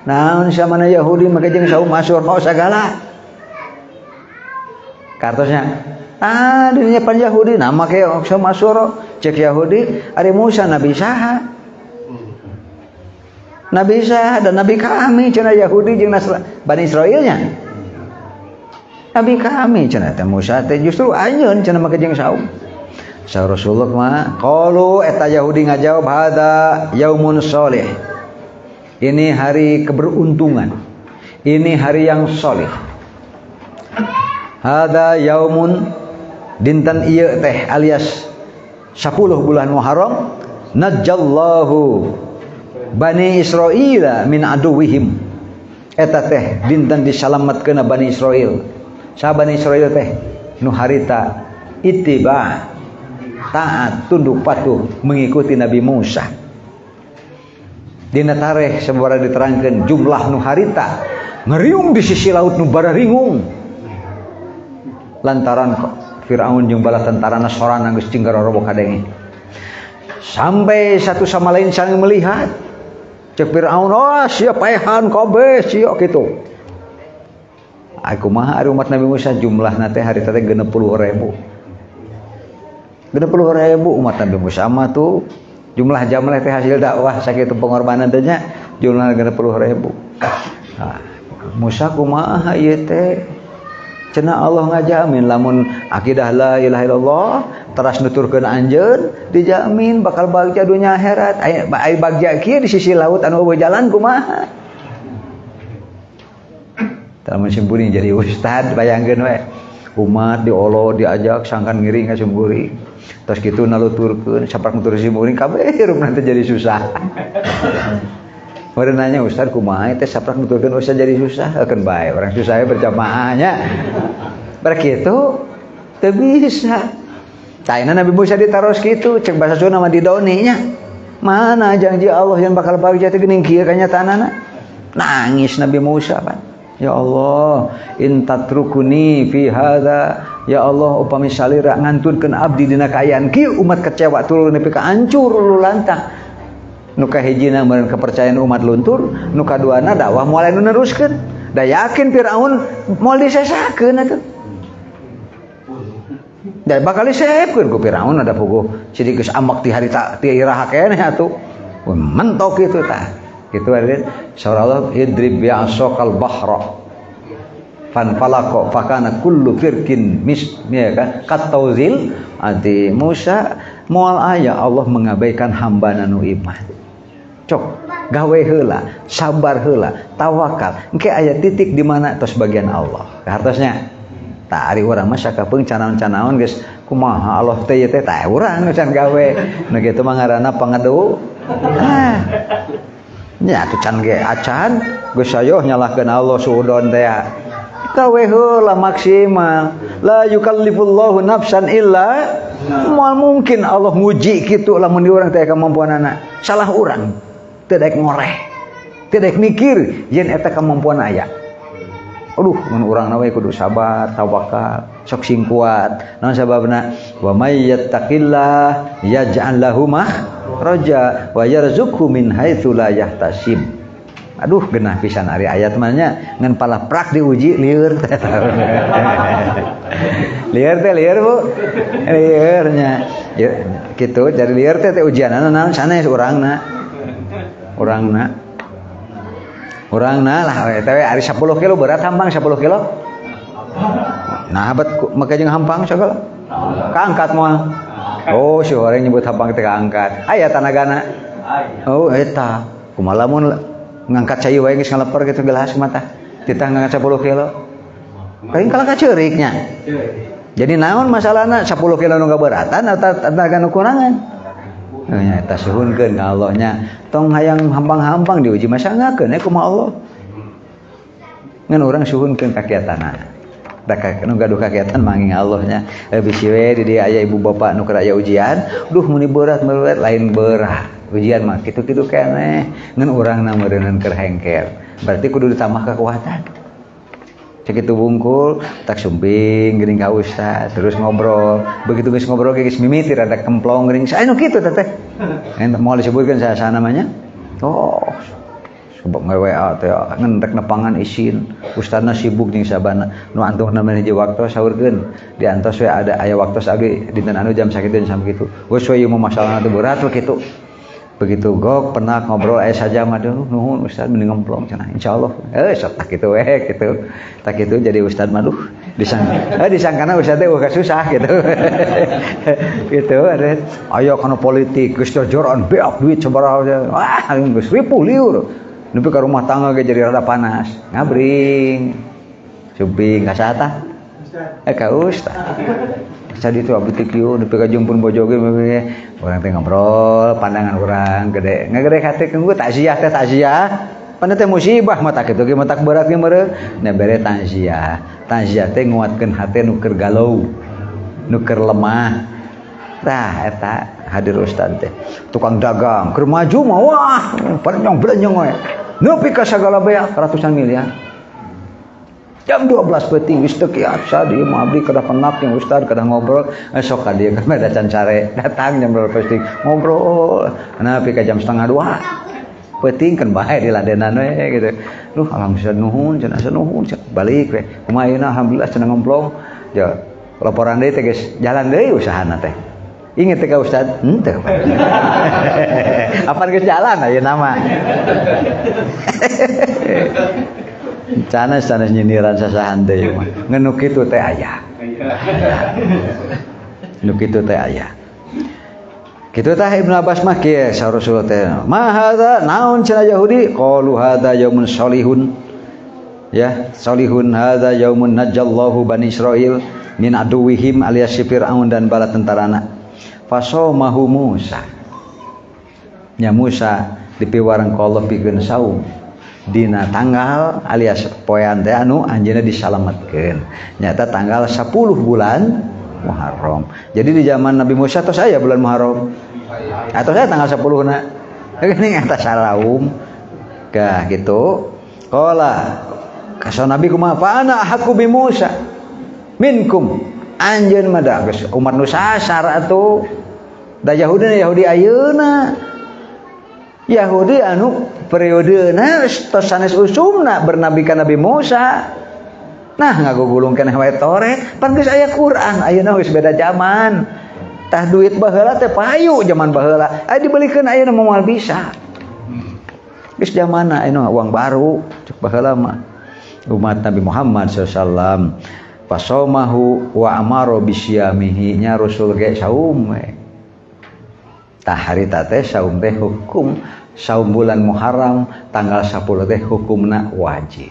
Naon samana Yahudi make jeung saum Asyura sagala? Kartosnya ah dirinya pan Yahudi nah make saum Asyura. Cek Yahudi ari Musa nabi saha? Nabi saha dan nabi kami cenah Yahudi jeung Bani Israilnya. Nabi kami cenah teh Musa teh justru anjeun cenah make jeung saum. Sa Rasulullah mah qalu eta Yahudi ngajawab hadza yaumun sholih. Ini hari keberuntungan. Ini hari yang sholih. Hadza yaumun dinten ieu teh alias 10 bulan Muharram najallahu Bani Israila min aduwihim. Eta teh dinten disalametkeun Bani Israil. Saha Bani Israil teh nu harita ittiba taat tunduk patuh mengikuti Nabi Musa. Dina tareh sabaraha diterangkeun jumlah nu harita ngeriung di sisi laut nu bararingung lantaran Firaun jeung bala tentarana sorana geus cing garorobo kadenge. Sampai satu sama lain saling melihat. Cek Firaun, "Oh, sia paehan kabeh sia kitu." Aku mah ari umat Nabi Musa jumlahna teh harita teh 60.000. 60.000 umat Nabi Musa mah tuh jumlah jamleh teh hasil dakwah sakitu pengorbanan teh nya jumlah 60.000. Nah, Musa kumaha ieu teh? Cenah Allah ngajamin lamun akidah la ilaha illallah teras nuturkeun anjeun dijamin bakal bagja dunya akhirat. Ai bagja kieu di sisi laut anu eueuh jalan kumaha? Lamun simpuring jadi ustad bayangkeun we. Umat diolo diajak sangkan ngiring ka simkuring. Terus kitu naluturkeun saprak nutur simkuring kabeh hirup nanti jadi susah. Meureun nanya ustad kumaha teh saprak nuturkeun ustad jadi susah, keun bae orang susah berjamaahnya. Berkitu teu bisa. Taina Nabi Musa ditaros kitu cek bahasa Sunda mah didoni nya. Mana janji Allah yang bakal bagja teh geuning kieu kanyataanana? Nangis Nabi Musa pan. Ya Allah, in tatrukuni fi hadza, ya Allah upami salira ngantunkeun abdi dina kaayaan kieu umat kecewa turun nepi ka hancur lulantang. Nu kahijina meureun kepercayaan umat luntur, nu kaduana dakwah moal anu neruskeun. Da yakin Firaun moal disesakeun atuh. Da bakal disehepkeun ku Firaun ada puguh sidik geus ambek ti harita ti iraha keneh atuh. Mentok kitu tah. Kitu ari saur Allah idrib bi'asaqal bahra fanfalaqa fakana kullu firqin mis ya kan katauzil anti Musa moal aya Allah mengabaikan hamba nu iman. Cok gawe heula, sabar heula, tawakal. Engke aya titik di mana tos bagian Allah. Hartosnya tah ari urang mah sakapeung canaon-canaon geus kumaha Allah teh ieu teh tah urang can gawe. Nu kitu mah ngaranna pangedu. Ah. Nya atuh can ge acan geus sayoh nyalahkeun Allah suudon teh. Gawe heula maksimal. La yukallifullahu nafsan illa moal mungkin Allah nguji kitu lamun di urang teh kemampuanana. Salah urang. Teu daek ngoreh. Teu daek mikir yen eta kemampuan aya. Aduh, mun urang we kudu sabar, tawakal, sok sing kuat. Naon sababna? Wa may yattaqillah yaj'al lahu makhraja wa yarzuqhu min haitsu la yahtasib. Aduh, genah pisan ari ayat mah nya ngan palaprak diuji lieur. Lieur teh lieur, Bu. Lieur nya. Ya, kitu jadi lieur teh teh ujianana naon sanes urangna. Urangna. Urangna lah eta we ari 10 kilo berat hampang 10 kilo. Nah, bet make jeung hampang sagala. Kaangkat moal. Oh, si horeng nyebut hampang teh kaangkat. Aya tanagana. Oh, eta. Kumaha lamun ngangkat cai wae geus ngaleper kitu gelas mata. Titah ngangkat 10 kilo. Paling kalah kaceurik nya. Jadi naon masalahna 10 kilo nu gaberatan atau tenaga nu kurangan? Nya eta suhunkeun ka Allah nya. Tong hayang hampang-hampang diuji masangakeun kumaha Allah. Ngan urang suhunkeun kakiatana. Da nu gaduh kakiatan manging Allah nya. Bisi we di dieu aya ibu bapak nu keur aya ujian, duh meuni berat berat lain berat. Ujian mah kitu-kitu keneh. Ngan urangna meureunnan keur hengker. Berarti kudu ditambah kekuatan. Sakitu bungkul, tak sumping geuning ka ustaz, terus ngobrol. Begitu geus ngobrol geus mimiti rada kemplong geuning. Saya nu kitu teh teh. Mau disebutkan saya namanya? Oh, sebab nge-WA teh ngan rek nepangan isin. Ustazna sibuk jeung sabana. Nu antuhna mah hiji waktu saurkeun. Diantos we ada aya waktu abdi dinten anu jam sakitu jam sakitu. Geus we ieu mah masalahna teh berat we kitu. Begitu gok pernah ngobrol aya saja mah nuhun ustaz mending ngemplong cenah insyaallah. Sok tak kitu we kitu. Tak kitu jadi ustaz mah duh disangkana ustaz teh eueuh susah gitu. Gitu ada aya kana politik geus jojoran beak duit sabaraha. Wah geus ripuh liur. Nepi ka rumah tangga ge jadi rada panas. Ngabring. Sumping ka saha tah? Ka ustaz. Ustaz itu abdi teh kieu nepi ka jumpun bojo ge urang teh ngobrol pandangan urang gede ngagede hate kenggu takziah teh takziah pan teh musibah mah tak kitu ge mah tak berat ge meureun nya bere takziah takziah teh nguatkeun hate nu keur galau nu keur lemah tah eta hadir ustaz teh tukang dagang keur maju mah wah benyong-benyong we nepi ka sagala beak ratusan miliar. Jam 12 peuting geus teu kiasa dieu mah abdi kedah penat jeung ustaz kedah ngobrol sok ka dieu kan da can sare datang jam 12 peuting ngobrol nepi ka jam 1:30 peuting kan bae di ladenan we gitu. Duh alhamdulillah nuhun cenah nuhun balik we kumaha ayeuna alhamdulillah cenah ngomplong ja laporan deui teh geus jalan deui usahana teh. Ingat teh ka ustaz henteu. Apan geus jalan ayeuna mah. Sanes sanes nyindiran sasahan deui mah. Ngan nu kitu teh aya. Nu kitu teh aya. Kitu tah Ibnu Abbas mah kieu sa Rasulullah teh. Ma hadza naon cenah Yahudi? Qalu hadza yaumun sholihun. Ya, sholihun hadza yaumun najallahu bani Israil min aduwihim alias si Fir'aun dan bala tentarana. Fasomahu Musa. Nya Musa dipiwarang ku Allah pikeun saum. Dina tanggal alias poean teh anu anjeunna disalametkeun. Nyata tanggal 10 bulan Muharram. Jadi di zaman Nabi Musa tos aya bulan Muharram. Atau saya tanggal 10 na. Ini atas salaum. Kah gitu. Qala kasa Nabi kumaha fa ana ahqqu bi Musa minkum. Anjeun mah da geus umat nu sasar atuh. Da Yahudi Yahudi ayeuna. Yahudi anu periodena tos sanes usumna bernabi ka Nabi Musa. Nah ngagugulung keneh wae Taurat, pan geus aya Quran, ayeuna geus beda zaman. Tah duit baheula teh payu zaman baheula. Aya dibelikeun ayeuna moal bisa. Geus zamanna ayeuna uang baru cek baheula mah. Umat Nabi Muhammad sallallahu alaihi wasallam fasomahu wa amaro bisyamihi nya Rasul ge saum we. Tah harita teh saum teh hukum Saum bulan Muharram tanggal 10 teh hukumna wajib.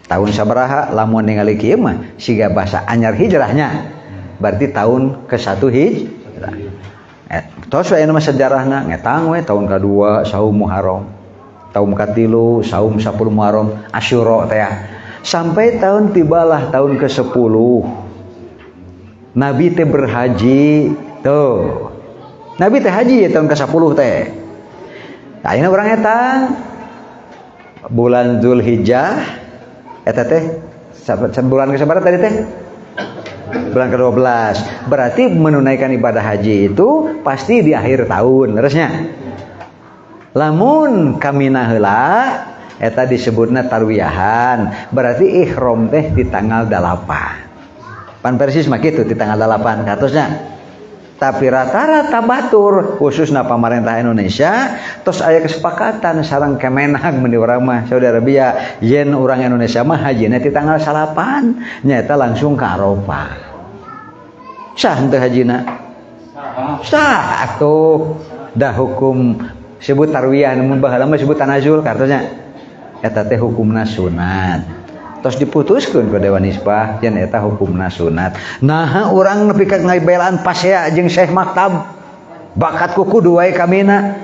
Tahun sabaraha lamun ningali kieu mah siga bahasa anyar hijrahnya. Berarti tahun ke-1 hijrah. Tos we aya sejarahna ngetang we tahun ke-2 saum Muharram. Tahun ke-3 saum 10 Muharram Asyura teh. Sampai tahun tibalah tahun ke-10. Nabi teh berhaji tuh. Nabi teh haji ya tahun ke-10 teh. Ayeuna urang eta bulan Zulhijjah eta teh bulan ke-sabaraha tadi teh? Bulan ke-12. Berarti menunaikan ibadah haji itu pasti di akhir tahun terusnya. Lamun kamina heula eta disebutna tarwiyahan. Berarti ihram teh di tanggal 8. Pan persis mah kitu di tanggal 8 katosnya. Tapi rata-rata batur khususna pamarentah Indonesia tos aya kesepakatan sareng Kemenag mun di urang mah Saudi Arabia yen urang Indonesia mah hajina di tanggal 8 nyaeta langsung ke Arafah. Sah henteu hajina? Sah atuh. Dah hukum sebut tarwiyah mun baheula mah sebut tanazul kartonya. Eta teh hukumna sunat. Tos diputuskeun ku Dewan Hisbah yen eta hukumna sunat. Naha urang nepi ka ngabelaan pasea jeung Syekh Maktab. Bakat ku kudu wae kamina.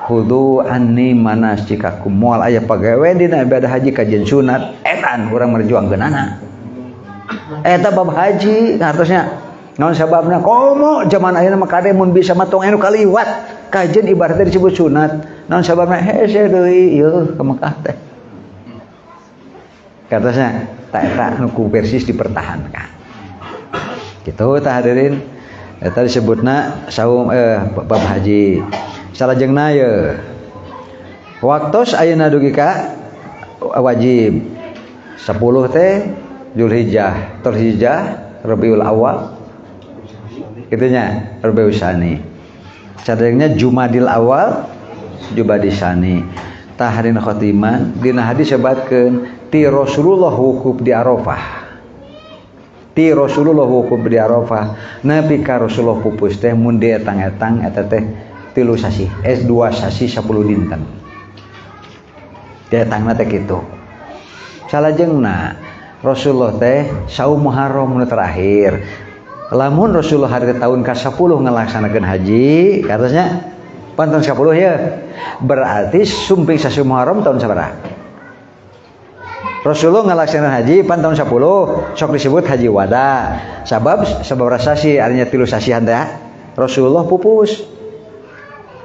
Khudu anni manasikakum moal aya pagawe dina ibadah haji kajian sunat etan urang merjuangkeunana. Eta bab haji hartosnya. Naon sababna? Komo zaman ayeuna mah kade mun bisa mah tong anu kaliwat kajian ibadah disebut sunat. Naon sababna? Hese deui ieu ka Mekah teh. Katanya tak eta nu ku persis dipertahankan. Gitu tah hadirin. Eta disebutna saum bab haji. Salajengna ye. Waktos ayeuna dugi ka wajib 10 teh Zulhijjah, Zulhijjah, Rabiul Awal. Kitunya Rabiul Sani. Sadayana Jumadil Awal, Jumadil Sani. Tah hadirin khotiman dina hadis sebatkeun ti Rasulullah wukuf di Arafah. Ti Rasulullah wukuf di Arafah. Nepi ka Rasulullah pupus teh mun dietang-etang eta teh 3 sasih, 2 sasih 10 dinten. Dietangna teh kitu. Salajengna Rasulullah teh saum Muharram nu terakhir. Lamun Rasulullah hari tahun ke-10 ngalaksanakeun haji, katanya pan tahun 10 ya. Berarti sumping sasih Muharram tahun sabaraha? Rasulullah ngalaksanakeun haji pan tahun 10 sok disebut haji wada. Sabab sababaraha sasih artinya 3 sasihan teh. Rasulullah pupus.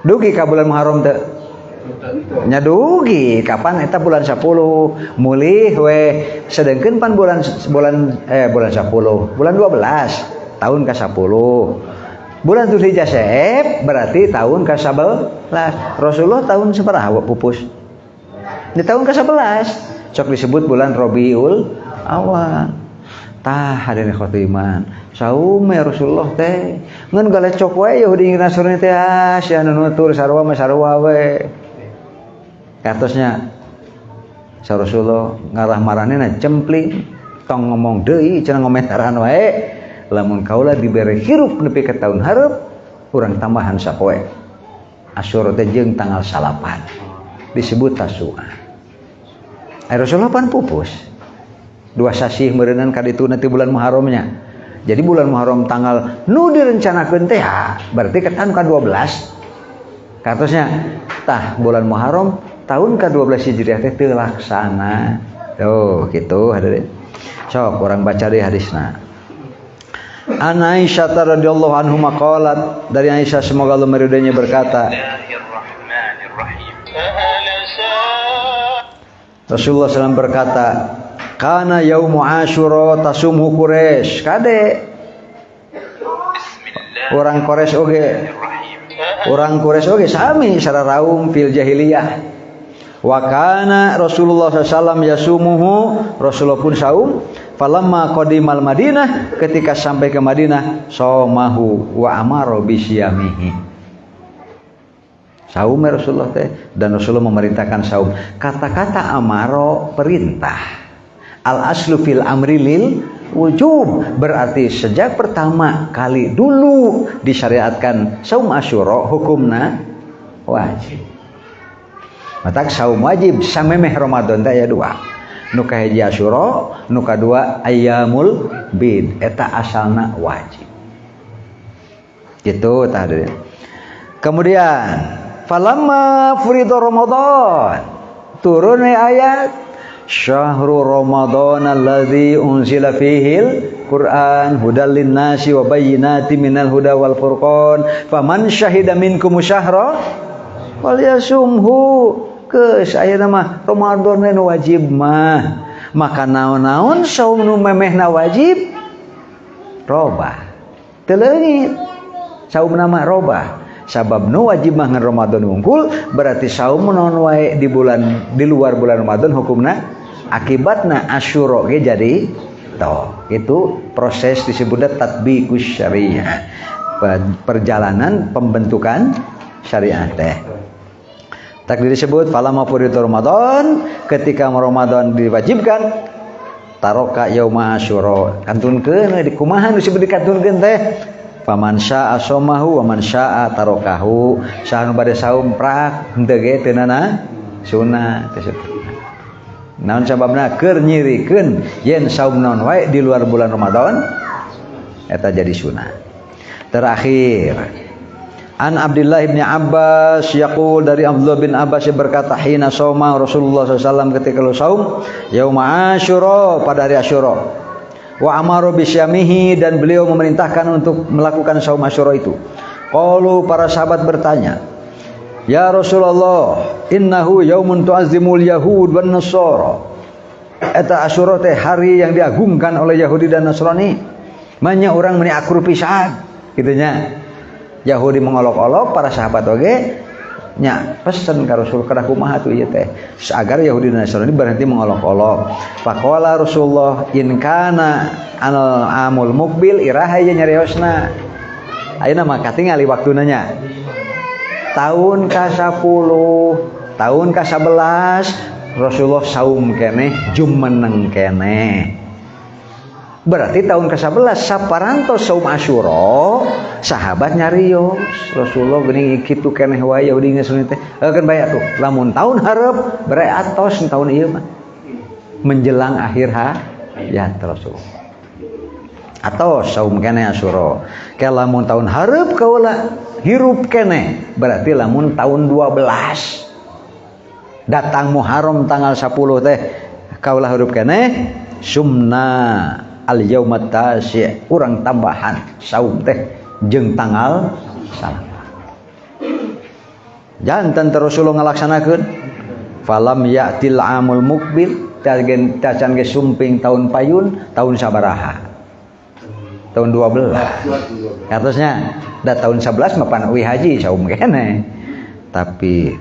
Dugi ka bulan Muharram teh? Nya dugi kapan eta bulan 10 mulih we sedengkeun pan bulan bulan 10 bulan 12 tahun ke-10 bulan Dzulhijjah seep berarti tahun ke-11. Rasulullah tahun sabaraha pupus? Di tahun ke-11 sok disebut bulan Rabiul Awal. Tah hadirin khotiman saum Rasulullah teh ngan galecok wae Yahudi Nasrani teh sia nu nutur sarua mah sarua we. Katosnya sa Rasulullah ngarah maranena cempling tong ngomong deui cenah ngomentaran wae lamun kaula dibere hirup nepi ka tahun hareup urang tambahan sapoe Asyura teh jeung tanggal 9 disebut Tasu'a. Rasulullah pan pupus 2 sasih meureunnan ka ditu nanti bulan Muharramnya. Jadi bulan Muharram tanggal nu direncanakeun teh berarti ke tahun ke-12. Katosnya tah bulan Muharram tahun ke-12 Hijriah teh teu laksana. Tuh gitu hadirin. Sok urang baca deui hadisna. An Aisyah radhiyallahu anhu maqalat, dari Aisyah semoga Allah meridainya berkata, Rasulullah SAW berkata, kana yaumu Asyura tasumhu Quraisy. Kade orang Quraisy oge, orang Quraisy oge sami sararaum fil jahiliyah. Wa kana Rasulullah SAW yasumuhu, Rasulullah pun saum. Falamma qadimal Madinah, ketika sampai ke Madinah, somahu wa amara bisyamihi. Saum Rasulullah teh, dan Rasulullah memerintahkan saum. Kata-kata amaro perintah. Al aslu fil amri lil wujub, berarti sejak pertama kali dulu disyariatkan saum Asyura hukumna Wajib. Matak saum wajib samemeh Ramadan teh aya dua. Nu kahiji Asyura, nu kadua Ayyamul Bid, eta asalna wajib. Gitu tah hadirin. Kemudian falamma furidu Ramadan, turun ayat syahrul Ramadan allazi unzila fihil Quran hudal linnasi wa bayyinatin minal huda wal furqan faman syahida minkum syahra falyasumhu. Geus ayeuna mah Ramadan nu wajib mah, maka naon-naon saum nu memehna wajib robah. Teu leungit saumna mah robah. Sabab nu wajib mah ngan Ramadan wungkul, berarti saum naon wae di bulan di luar bulan Ramadan hukumna akibatna Asyura ge jadi toh. Itu proses disebutnya tatbiqus syariah, perjalanan pembentukan syariat teh. Takdir disebut falamma furidu Ramadan, ketika Ramadan diwajibkan taroka yauma Asyura, kantunkeun di kumaha nu disebut dikantunkeun teh faman syaa somahu wa man syaa tarokahu, saha nu bade saum prak henteu ge teu nana sunah disebut. Naon sababna keur nyirikeun yen saum naon wae di luar bulan Ramadan eta jadi sunah. Terakhir An Abdullah bin Abbas yaqul, dari Abdullah bin Abbas yang berkata hina sauma Rasulullah SAW, ketika lu saum yauma Asyura, pada hari Asyura, wa amaru bisyamihi, dan beliau memerintahkan untuk melakukan saum Asyura itu. Qalu, para sahabat bertanya, ya Rasulullah, innahu yaumun tu'azzimul yahud wan nasara, eta Asyura teh hari yang diagungkan oleh Yahudi dan Nasrani. Banyak orang meni akur pisan kitu nya. Yahudi mengolok-olok, para sahabat oge nya pesen ka Rasul kada kumaha tuh ieu teh agar Yahudi dan Nasrani berhenti mengolok-olok. Faqala Rasulullah in kana al amul mukbil, iraha ieu nyariosna. Ayeuna mah katingali waktuna nya. Tahun ka-10, tahun ka-11 Rasulullah saum keneh jumeneng keneh. Berarti tahun ke-11 saparantos saum Asyura, sahabat nyarios Rasulullah geuning kitu keneh wae Yahudi Nasrani teh. Kan bae atuh lamun tahun hareup bere atos tahun ieu mah menjelang akhir hayat Rasulullah. Atau saum keneh Asyura. Ke lamun tahun hareup kaula hirup keneh, berarti lamun tahun 12 datang Muharram tanggal 10 teh kaula hirup keneh sumna al yaumat tasi', urang tambahan saum teh jeung tanggal salapan. Jantan Rasulullah ngalaksanakeun falam ya'til amul mukbil, tacan ge sumping tahun payun tahun sabaraha, tahun 12 artosnya da tahun 11 mah pan uih haji saum keneh. Tapi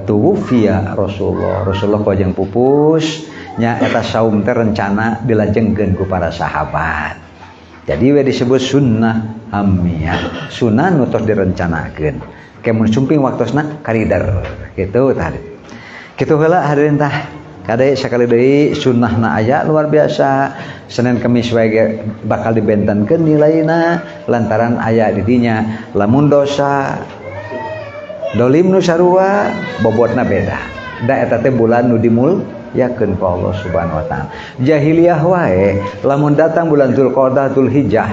tuwfiya Rasulullah, Rasulullah kojeng pupus nya eta saum teh rencana dilajengkeun ku para sahabat. Jadi we disebut sunnah hamiyah, sunnah nu tos direncanakeun. Ke mun sumping waktosna karider kitu tadi. Kitu heula hadirin tah. Kade sakali deui sunnahna aya luar biasa. Senin Kemis wae ge bakal dibentenkeun nilaina lantaran aya di dinya. Lamun dosa dolim nu sarua bobotna beda. Da eta teh bulan nu dimul yakeun ku Allah Subhanahu wa taala. Jahiliyah wae lamun datang bulan Dzulqa'dah Dzulhijjah.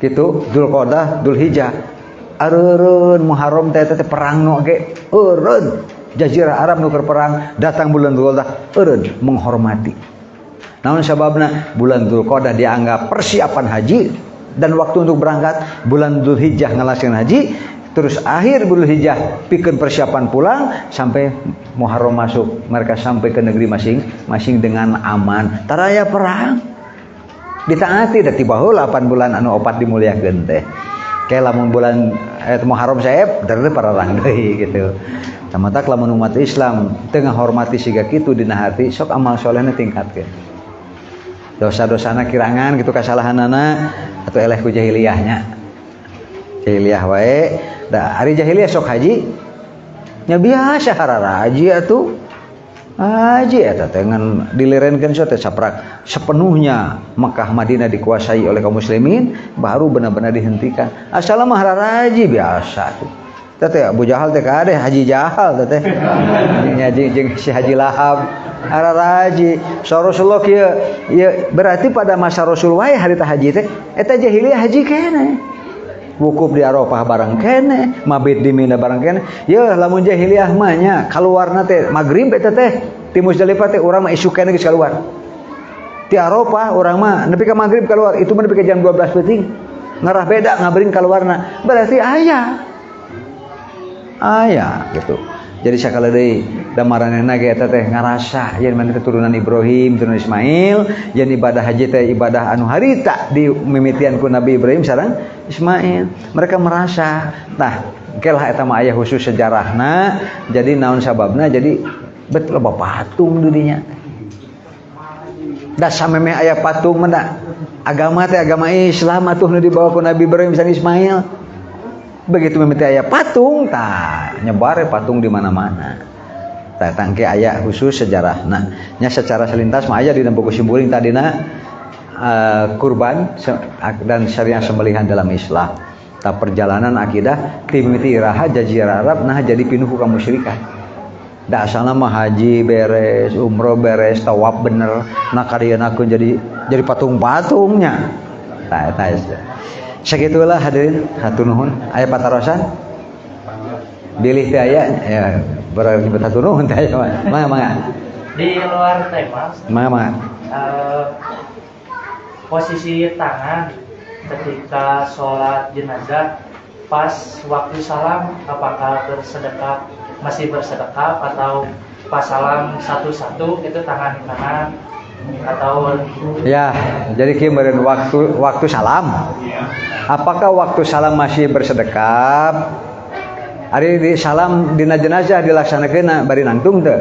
Kitu Dzulqa'dah Dzulhijjah areureun Muharram teh teh perang nu ge eureun. Jazirah Arab nu keur perang datang bulan Dzulqa'dah eureun menghormati. Naon sababna bulan Dzulqa'dah dianggap persiapan haji dan waktu untuk berangkat, bulan Dzulhijjah ngalaksanakeun haji, terus akhir Dzulhijjah pikeun persiapan pulang sampai Muharram masuk, mereka sampai ke negeri masing-masing dengan aman. Taraya perang ditaati da tiba heula 8 bulan anu opat dimuliakeun teh. Kayak lamun bulan Muharram saeb dari pararang deui gitu. Samatak lamun umat Islam teu ngahormati siga kitu dina hati sok amal solehna tingkatkeun. Dosa-dosana kirangan gitu kasalahanana atau eleh ku jahiliyahnya. Jahiliyah wae da ari jahiliyah sok haji nya biasa harara haji atuh. Haji eta teh ngan dilirenkeun teh saprak sepenuhnya Mekah Madinah dikuasai oleh kaum muslimin baru benar-benar dihentikan. Asal mah harara haji biasa tuh. Teh Abu Jahal teh kade Haji Jahal teh. Nya jeung si Haji Lahab. Araraji. So Rasulullah kieu ieu berarti pada masa Rasul wae harita haji teh eta jahiliyah haji keneh. Wukuf di Arafah bareng keneh, mabit di Mina bareng keneh. Yeuh lamun jahiliyah mah nya kaluarna teh magrib eta teh ti Muzdalifah teh urang mah isuk keneh geus kaluar. Ti Arafah urang mah nepi ka magrib keluar, itu mah nepi ka jam 12 peuting. Ngarah beda ngabring kaluarna. Berarti aya. Aya gitu. Jadi sakala deui da maranehna ge eta teh ngarasa yen maneh keturunan Ibrahim, turunan Ismail, yen ibadah haji teh ibadah anu harita di mimitian ku Nabi Ibrahim sareng Ismail. Mereka merasa, nah, engke lah eta mah aya khusus sejarahna, jadi naon sababna jadi bet loba patung di dinya. Da samemeh aya patung mah da agama teh agama Islam atuh nu dibawa ku Nabi Ibrahim sareng Ismail. Begitu mimiti aya patung, tah nyebar patung di mana-mana. Tah tangke aya khusus sejarah. Nah, nya secara selintas mah aya dina buku simkuring tadina kurban dan syariah sembelihan dalam Islam. Tah perjalanan akidah ti mimiti iraha jazirah Arab nah jadi pinuh ku kamusyrikan. Da asalna mah haji beres, umroh beres, tawaf bener, nah kadieuna jadi patung-patungnya. Tah eta. Segitulah hadirin, hatur nuhun. Aya patarosan? Bilih teh aya ya berarti hatur nuhun teh aya. Mangga mangga. Di luar tema. Mangga mangga. Posisi tangan ketika sholat jenazah pas waktu salam apakah bersedekap, masih bersedekap atau pas salam satu-satu itu tangan kanan atau ya, jadi kieu meureun waktu salam. Apakah waktu salam masih bersedekap? Ari di salam dina jenazah dilaksanakeun bari nangtung teu?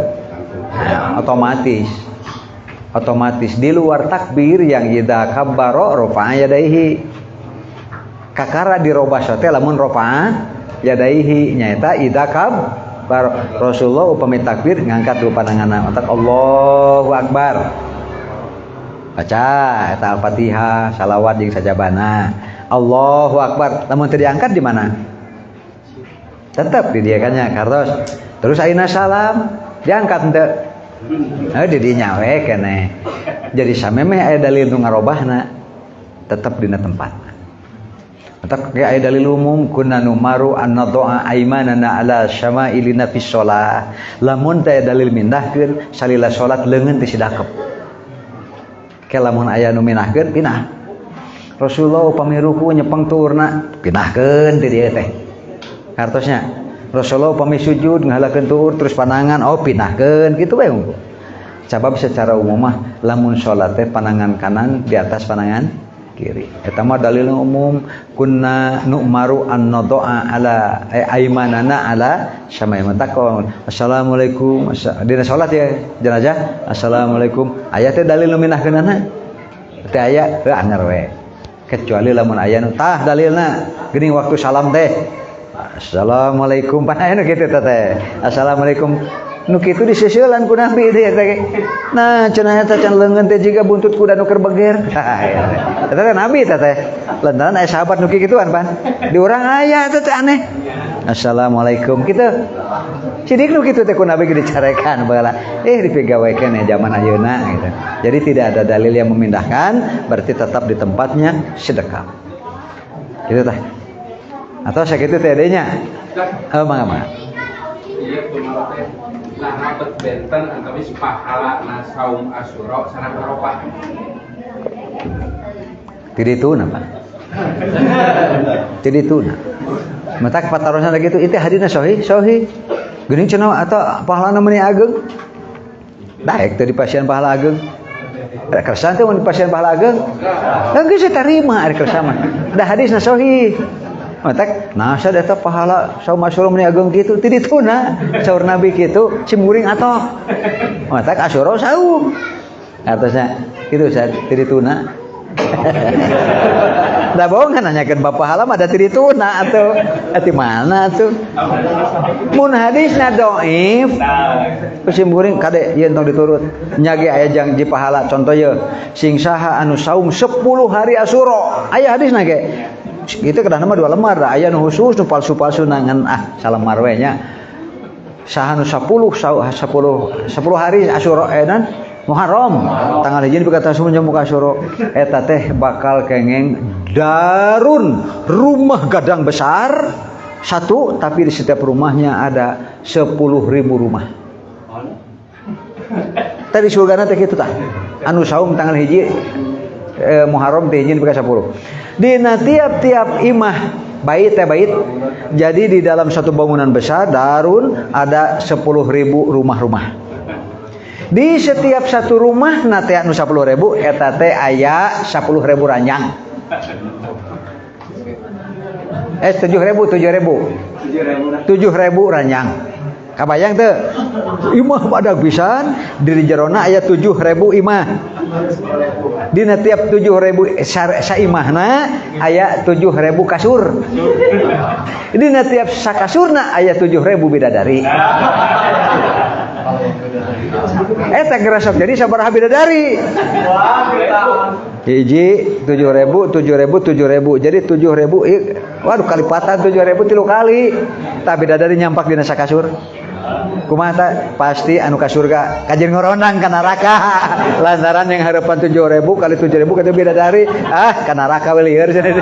Nah, otomatis. Otomatis di luar takbir yang idza kabbara rafa'a yadaihi. Kakara dirobah teh lamun rafa'a yadaihi nyaeta idza kabbara. Rasulullah upami takbir ngangkat dua pandanganna otak Allahu akbar. Baca eta Al-Fatihah, salawat jeung sajabana. Allahu akbar. Lamun teu diangkat di mana? Tetep di dieu kan nya kartos. Terus ayeuna salam diangkat henteu? Heuh di dinya we keneh. Jadi samemeh aya dalil nu ngarobahna tetep dina tempatna. Matak ge aya dalil umum kunna numaru an nad'a aymanana ala syama'ilina fi shalah. Lamun teh dalil mindahkeun salila salat leungeun teh sidakep. Ke lamun aya nu minahkeun pinah. Rasulullah upami ruku nyepeng tuurna pinahkeun ti dieu teh. Kartosnya Rasulullah upami sujud ngahalakeun tuur terus panangan oh pinahkeun kitu we unggul. Sabab secara umum mah lamun salat teh panangan kanan di atas panangan kiri. Eta mah dalil umum kunna nu'maru an nad'a ala aymanana ala syama'il taqwa. Assalamualaikum. Dina salat ya jenazah. Assalamualaikum. Aya teh dalil nu minahkeunana. Teh aya heuh anger we. Kecuali lamun aya nu tah dalilna geuning waktu salam teh. Assalamualaikum pan aya nu kitu teh. Assalamualaikum. Nu kitu diseuselan ku Nabi teh teh. Nah cenah eta can leungeun teh jiga buntut kuda nu keur beger. Eta teh Nabi teh teh. Lantaran aya sahabat nu kikituan pan. Di urang aya eta teh aneh. Assalamualaikum kitu. Sidik nu kitu teh ku Nabi ge dicarekan baheula. Dipigawekeun ya zaman ayeuna gitu. Jadi tidak ada dalil yang memindahkan, berarti tetap di tempatnya sedekah. Gitu tah. Atau sakitu teh nya. Oh mangga mangga. Iya kumaha teh. Nah, bet benten antawis pahala na saum Asyura sareng Arafah. Ti dituna, Pak. Ti dituna. Matak patarosan gitu, itu hadisna sahih, sahih. Geuning cenah atau pahalana meuni ageng. Daek teh dipasihan pahala ageng. Rek kersa teh mun dipasihan pahala ageng. Da geus tarima ari kersa mah. Da hadisna sahih. Matak nah sada eta pahala saum Asyura meuni ageng kitu ti dituna saur Nabi kitu sim kuring atoh. Matak Asyura saum. Artosna kitu Ustaz ti dituna. Da bohong kan nanyakeun bapak pahala mah da ti dituna atuh. Ti mana atuh? Mun hadisna dhaif. Sim kuring kade ieu tong diturut. Nya ge aya janji pahala contoh ye sing saha anu saum 10 hari Asyura. Aya hadisna ge. itu kedahna mah 2 lembar aya nu khusus nu palsu-palsu ngan ah salembar we nya. Saha nu 10 hari Asyura enan Muharram tanggal hiji nepi ka tanggal 10 muka Asyura eta teh bakal kengeng darun rumah gadang besar satu tapi di setiap rumahnya ada 10.000 rumah. Tadi surgana teh kitu tah. Anu saum tanggal hiji Muharram teh hiji nepi ka 10. Dina tiap-tiap imah bait teh bait. Jadi di dalam satu bangunan besar darun ada 10.000 rumah-rumah. Di setiap satu rumah na teh anu 10.000 eta teh aya 10.000 ranjang. 7.000 7.000 ranjang. Kabayang teu? Imah badag pisan di jerona aya 7.000 imah. Dina tiap 7.000 saimahna aya 7.000 kasur. Dina tiap sakasurna aya 7.000 bidadari. Eta geura sok jadi sabaraha bidadari? Hiji 7.000 7.000 7.000 jadi 7.000 waduh kalipatan 7.000 3 kali. Tah bidadari nyampak dina sakasur. Kumaha ta? Pasti anu ka surga kajeun ngoronang ka neraka. Lantaran yang harapan 7.000 kali 7.000 kata bidadari, ah ka neraka we lieur cenah.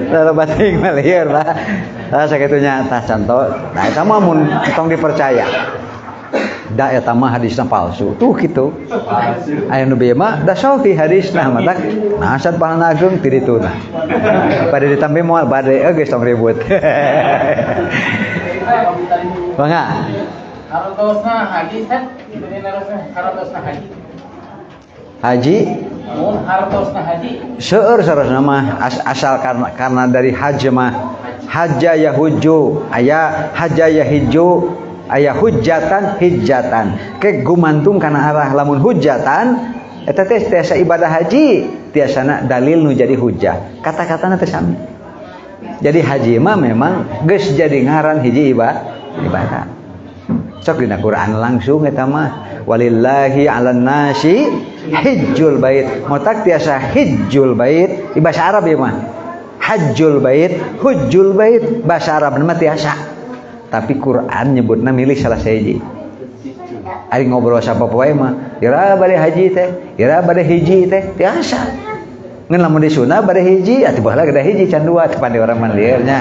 Lalu bating mah lieur lah. Tah sakitunya tah contoh. Nah eta mah mun tong dipercaya. Da eta mah hadisna palsu. Tuh kitu. Aya nu bieu mah da sahih hadisna mah tah. Nah sat pahala ageung ti ditu nah. Bade ditampi moal bade geus tong ribut. Mangga. Hartosna haji teh, ini narosna hartosna haji. Haji? Mun hartosna haji. Seueur sarosna mah asal karena dari haji mah haja yahuju, aya haja yahiju, aya hujatan hijatan. Ke gumantung kana arah lamun hujatan eta teh tiasa ibadah haji, tiasana dalil nu jadi hujah. Kata-katana teh sami. Jadi haji mah memang geus jadi ngaran hiji ibadah. Sok dina Quran langsung eta mah walillahi 'alan nasi hijjul bait. Motak tiasa hijjul bait di bahasa Arab ieu mah. Hajjul bait, hujjul bait bahasa Arab mah tiasa. Tapi Quran nyebutna milih salah sahiji. Ari ngobrol sapa poe mah, ira bade haji teh, ira bade hiji teh tiasa. Ngan lamun di sunah bade hiji atuh baheula gede hiji can dua teu pande urang mah lieur nya.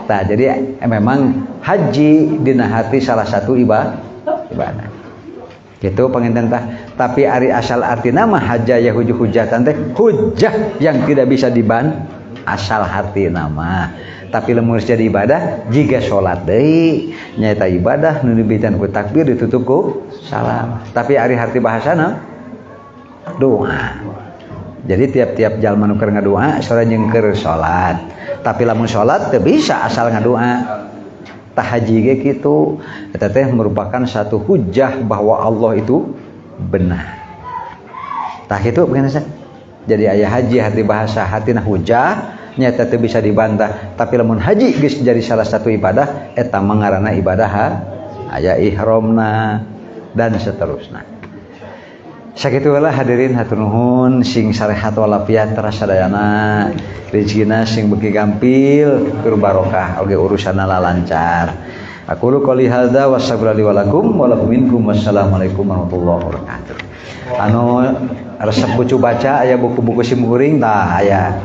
Tah jadi memang haji dina hati salah satu ibadah. Gitu panginten tah. Tapi ari asal artina mah haja yahuju hujatan teh hujah yang tidak bisa diban asal hati nama. Tapi lamun jadi ibadah jiga salat deui nyaeta ibadah nu dibitan ku takbir ditutup ku salam. Tapi ari harti bahasana doa. Jadi tiap-tiap jalma nu keur ngadoa sareng jeung keur salat. Tapi lamun salat teu bisa asal ngadoa. Tah haji ge kitu. Eta teh merupakan satu hujah bahwa Allah itu benar. Tah kitu begini. Jadi aya haji hati bahasa hatina hujah nyata teu bisa dibantah. Tapi lamun haji geus jadi salah satu ibadah eta mah ngaranna ibadah aya ihramna dan seterusna. Sakitu heula hadirin hatur nuhun sing sarehat walafiat terasadayana rezekina sing beuki gampil tur barokah oge urusanna lancar. Aku qouli hadza wassalamu walakum wa lakum minkum wassalamualaikum warahmatullahi wabarakatuh. Anu resep buku baca aya buku-buku simkuring tah aya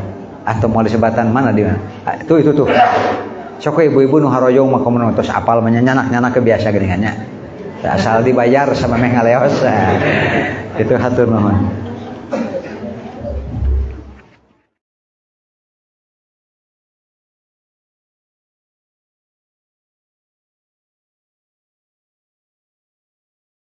atau mau disebatan mana di mana? Tuh itu tuh. Sok ibu-ibu nu haroyong mah komo tos apal menyanyak-nyanak kebiasa geuningannya. Asal dibayar sama meh ngaleos. Itu hatur nuhun.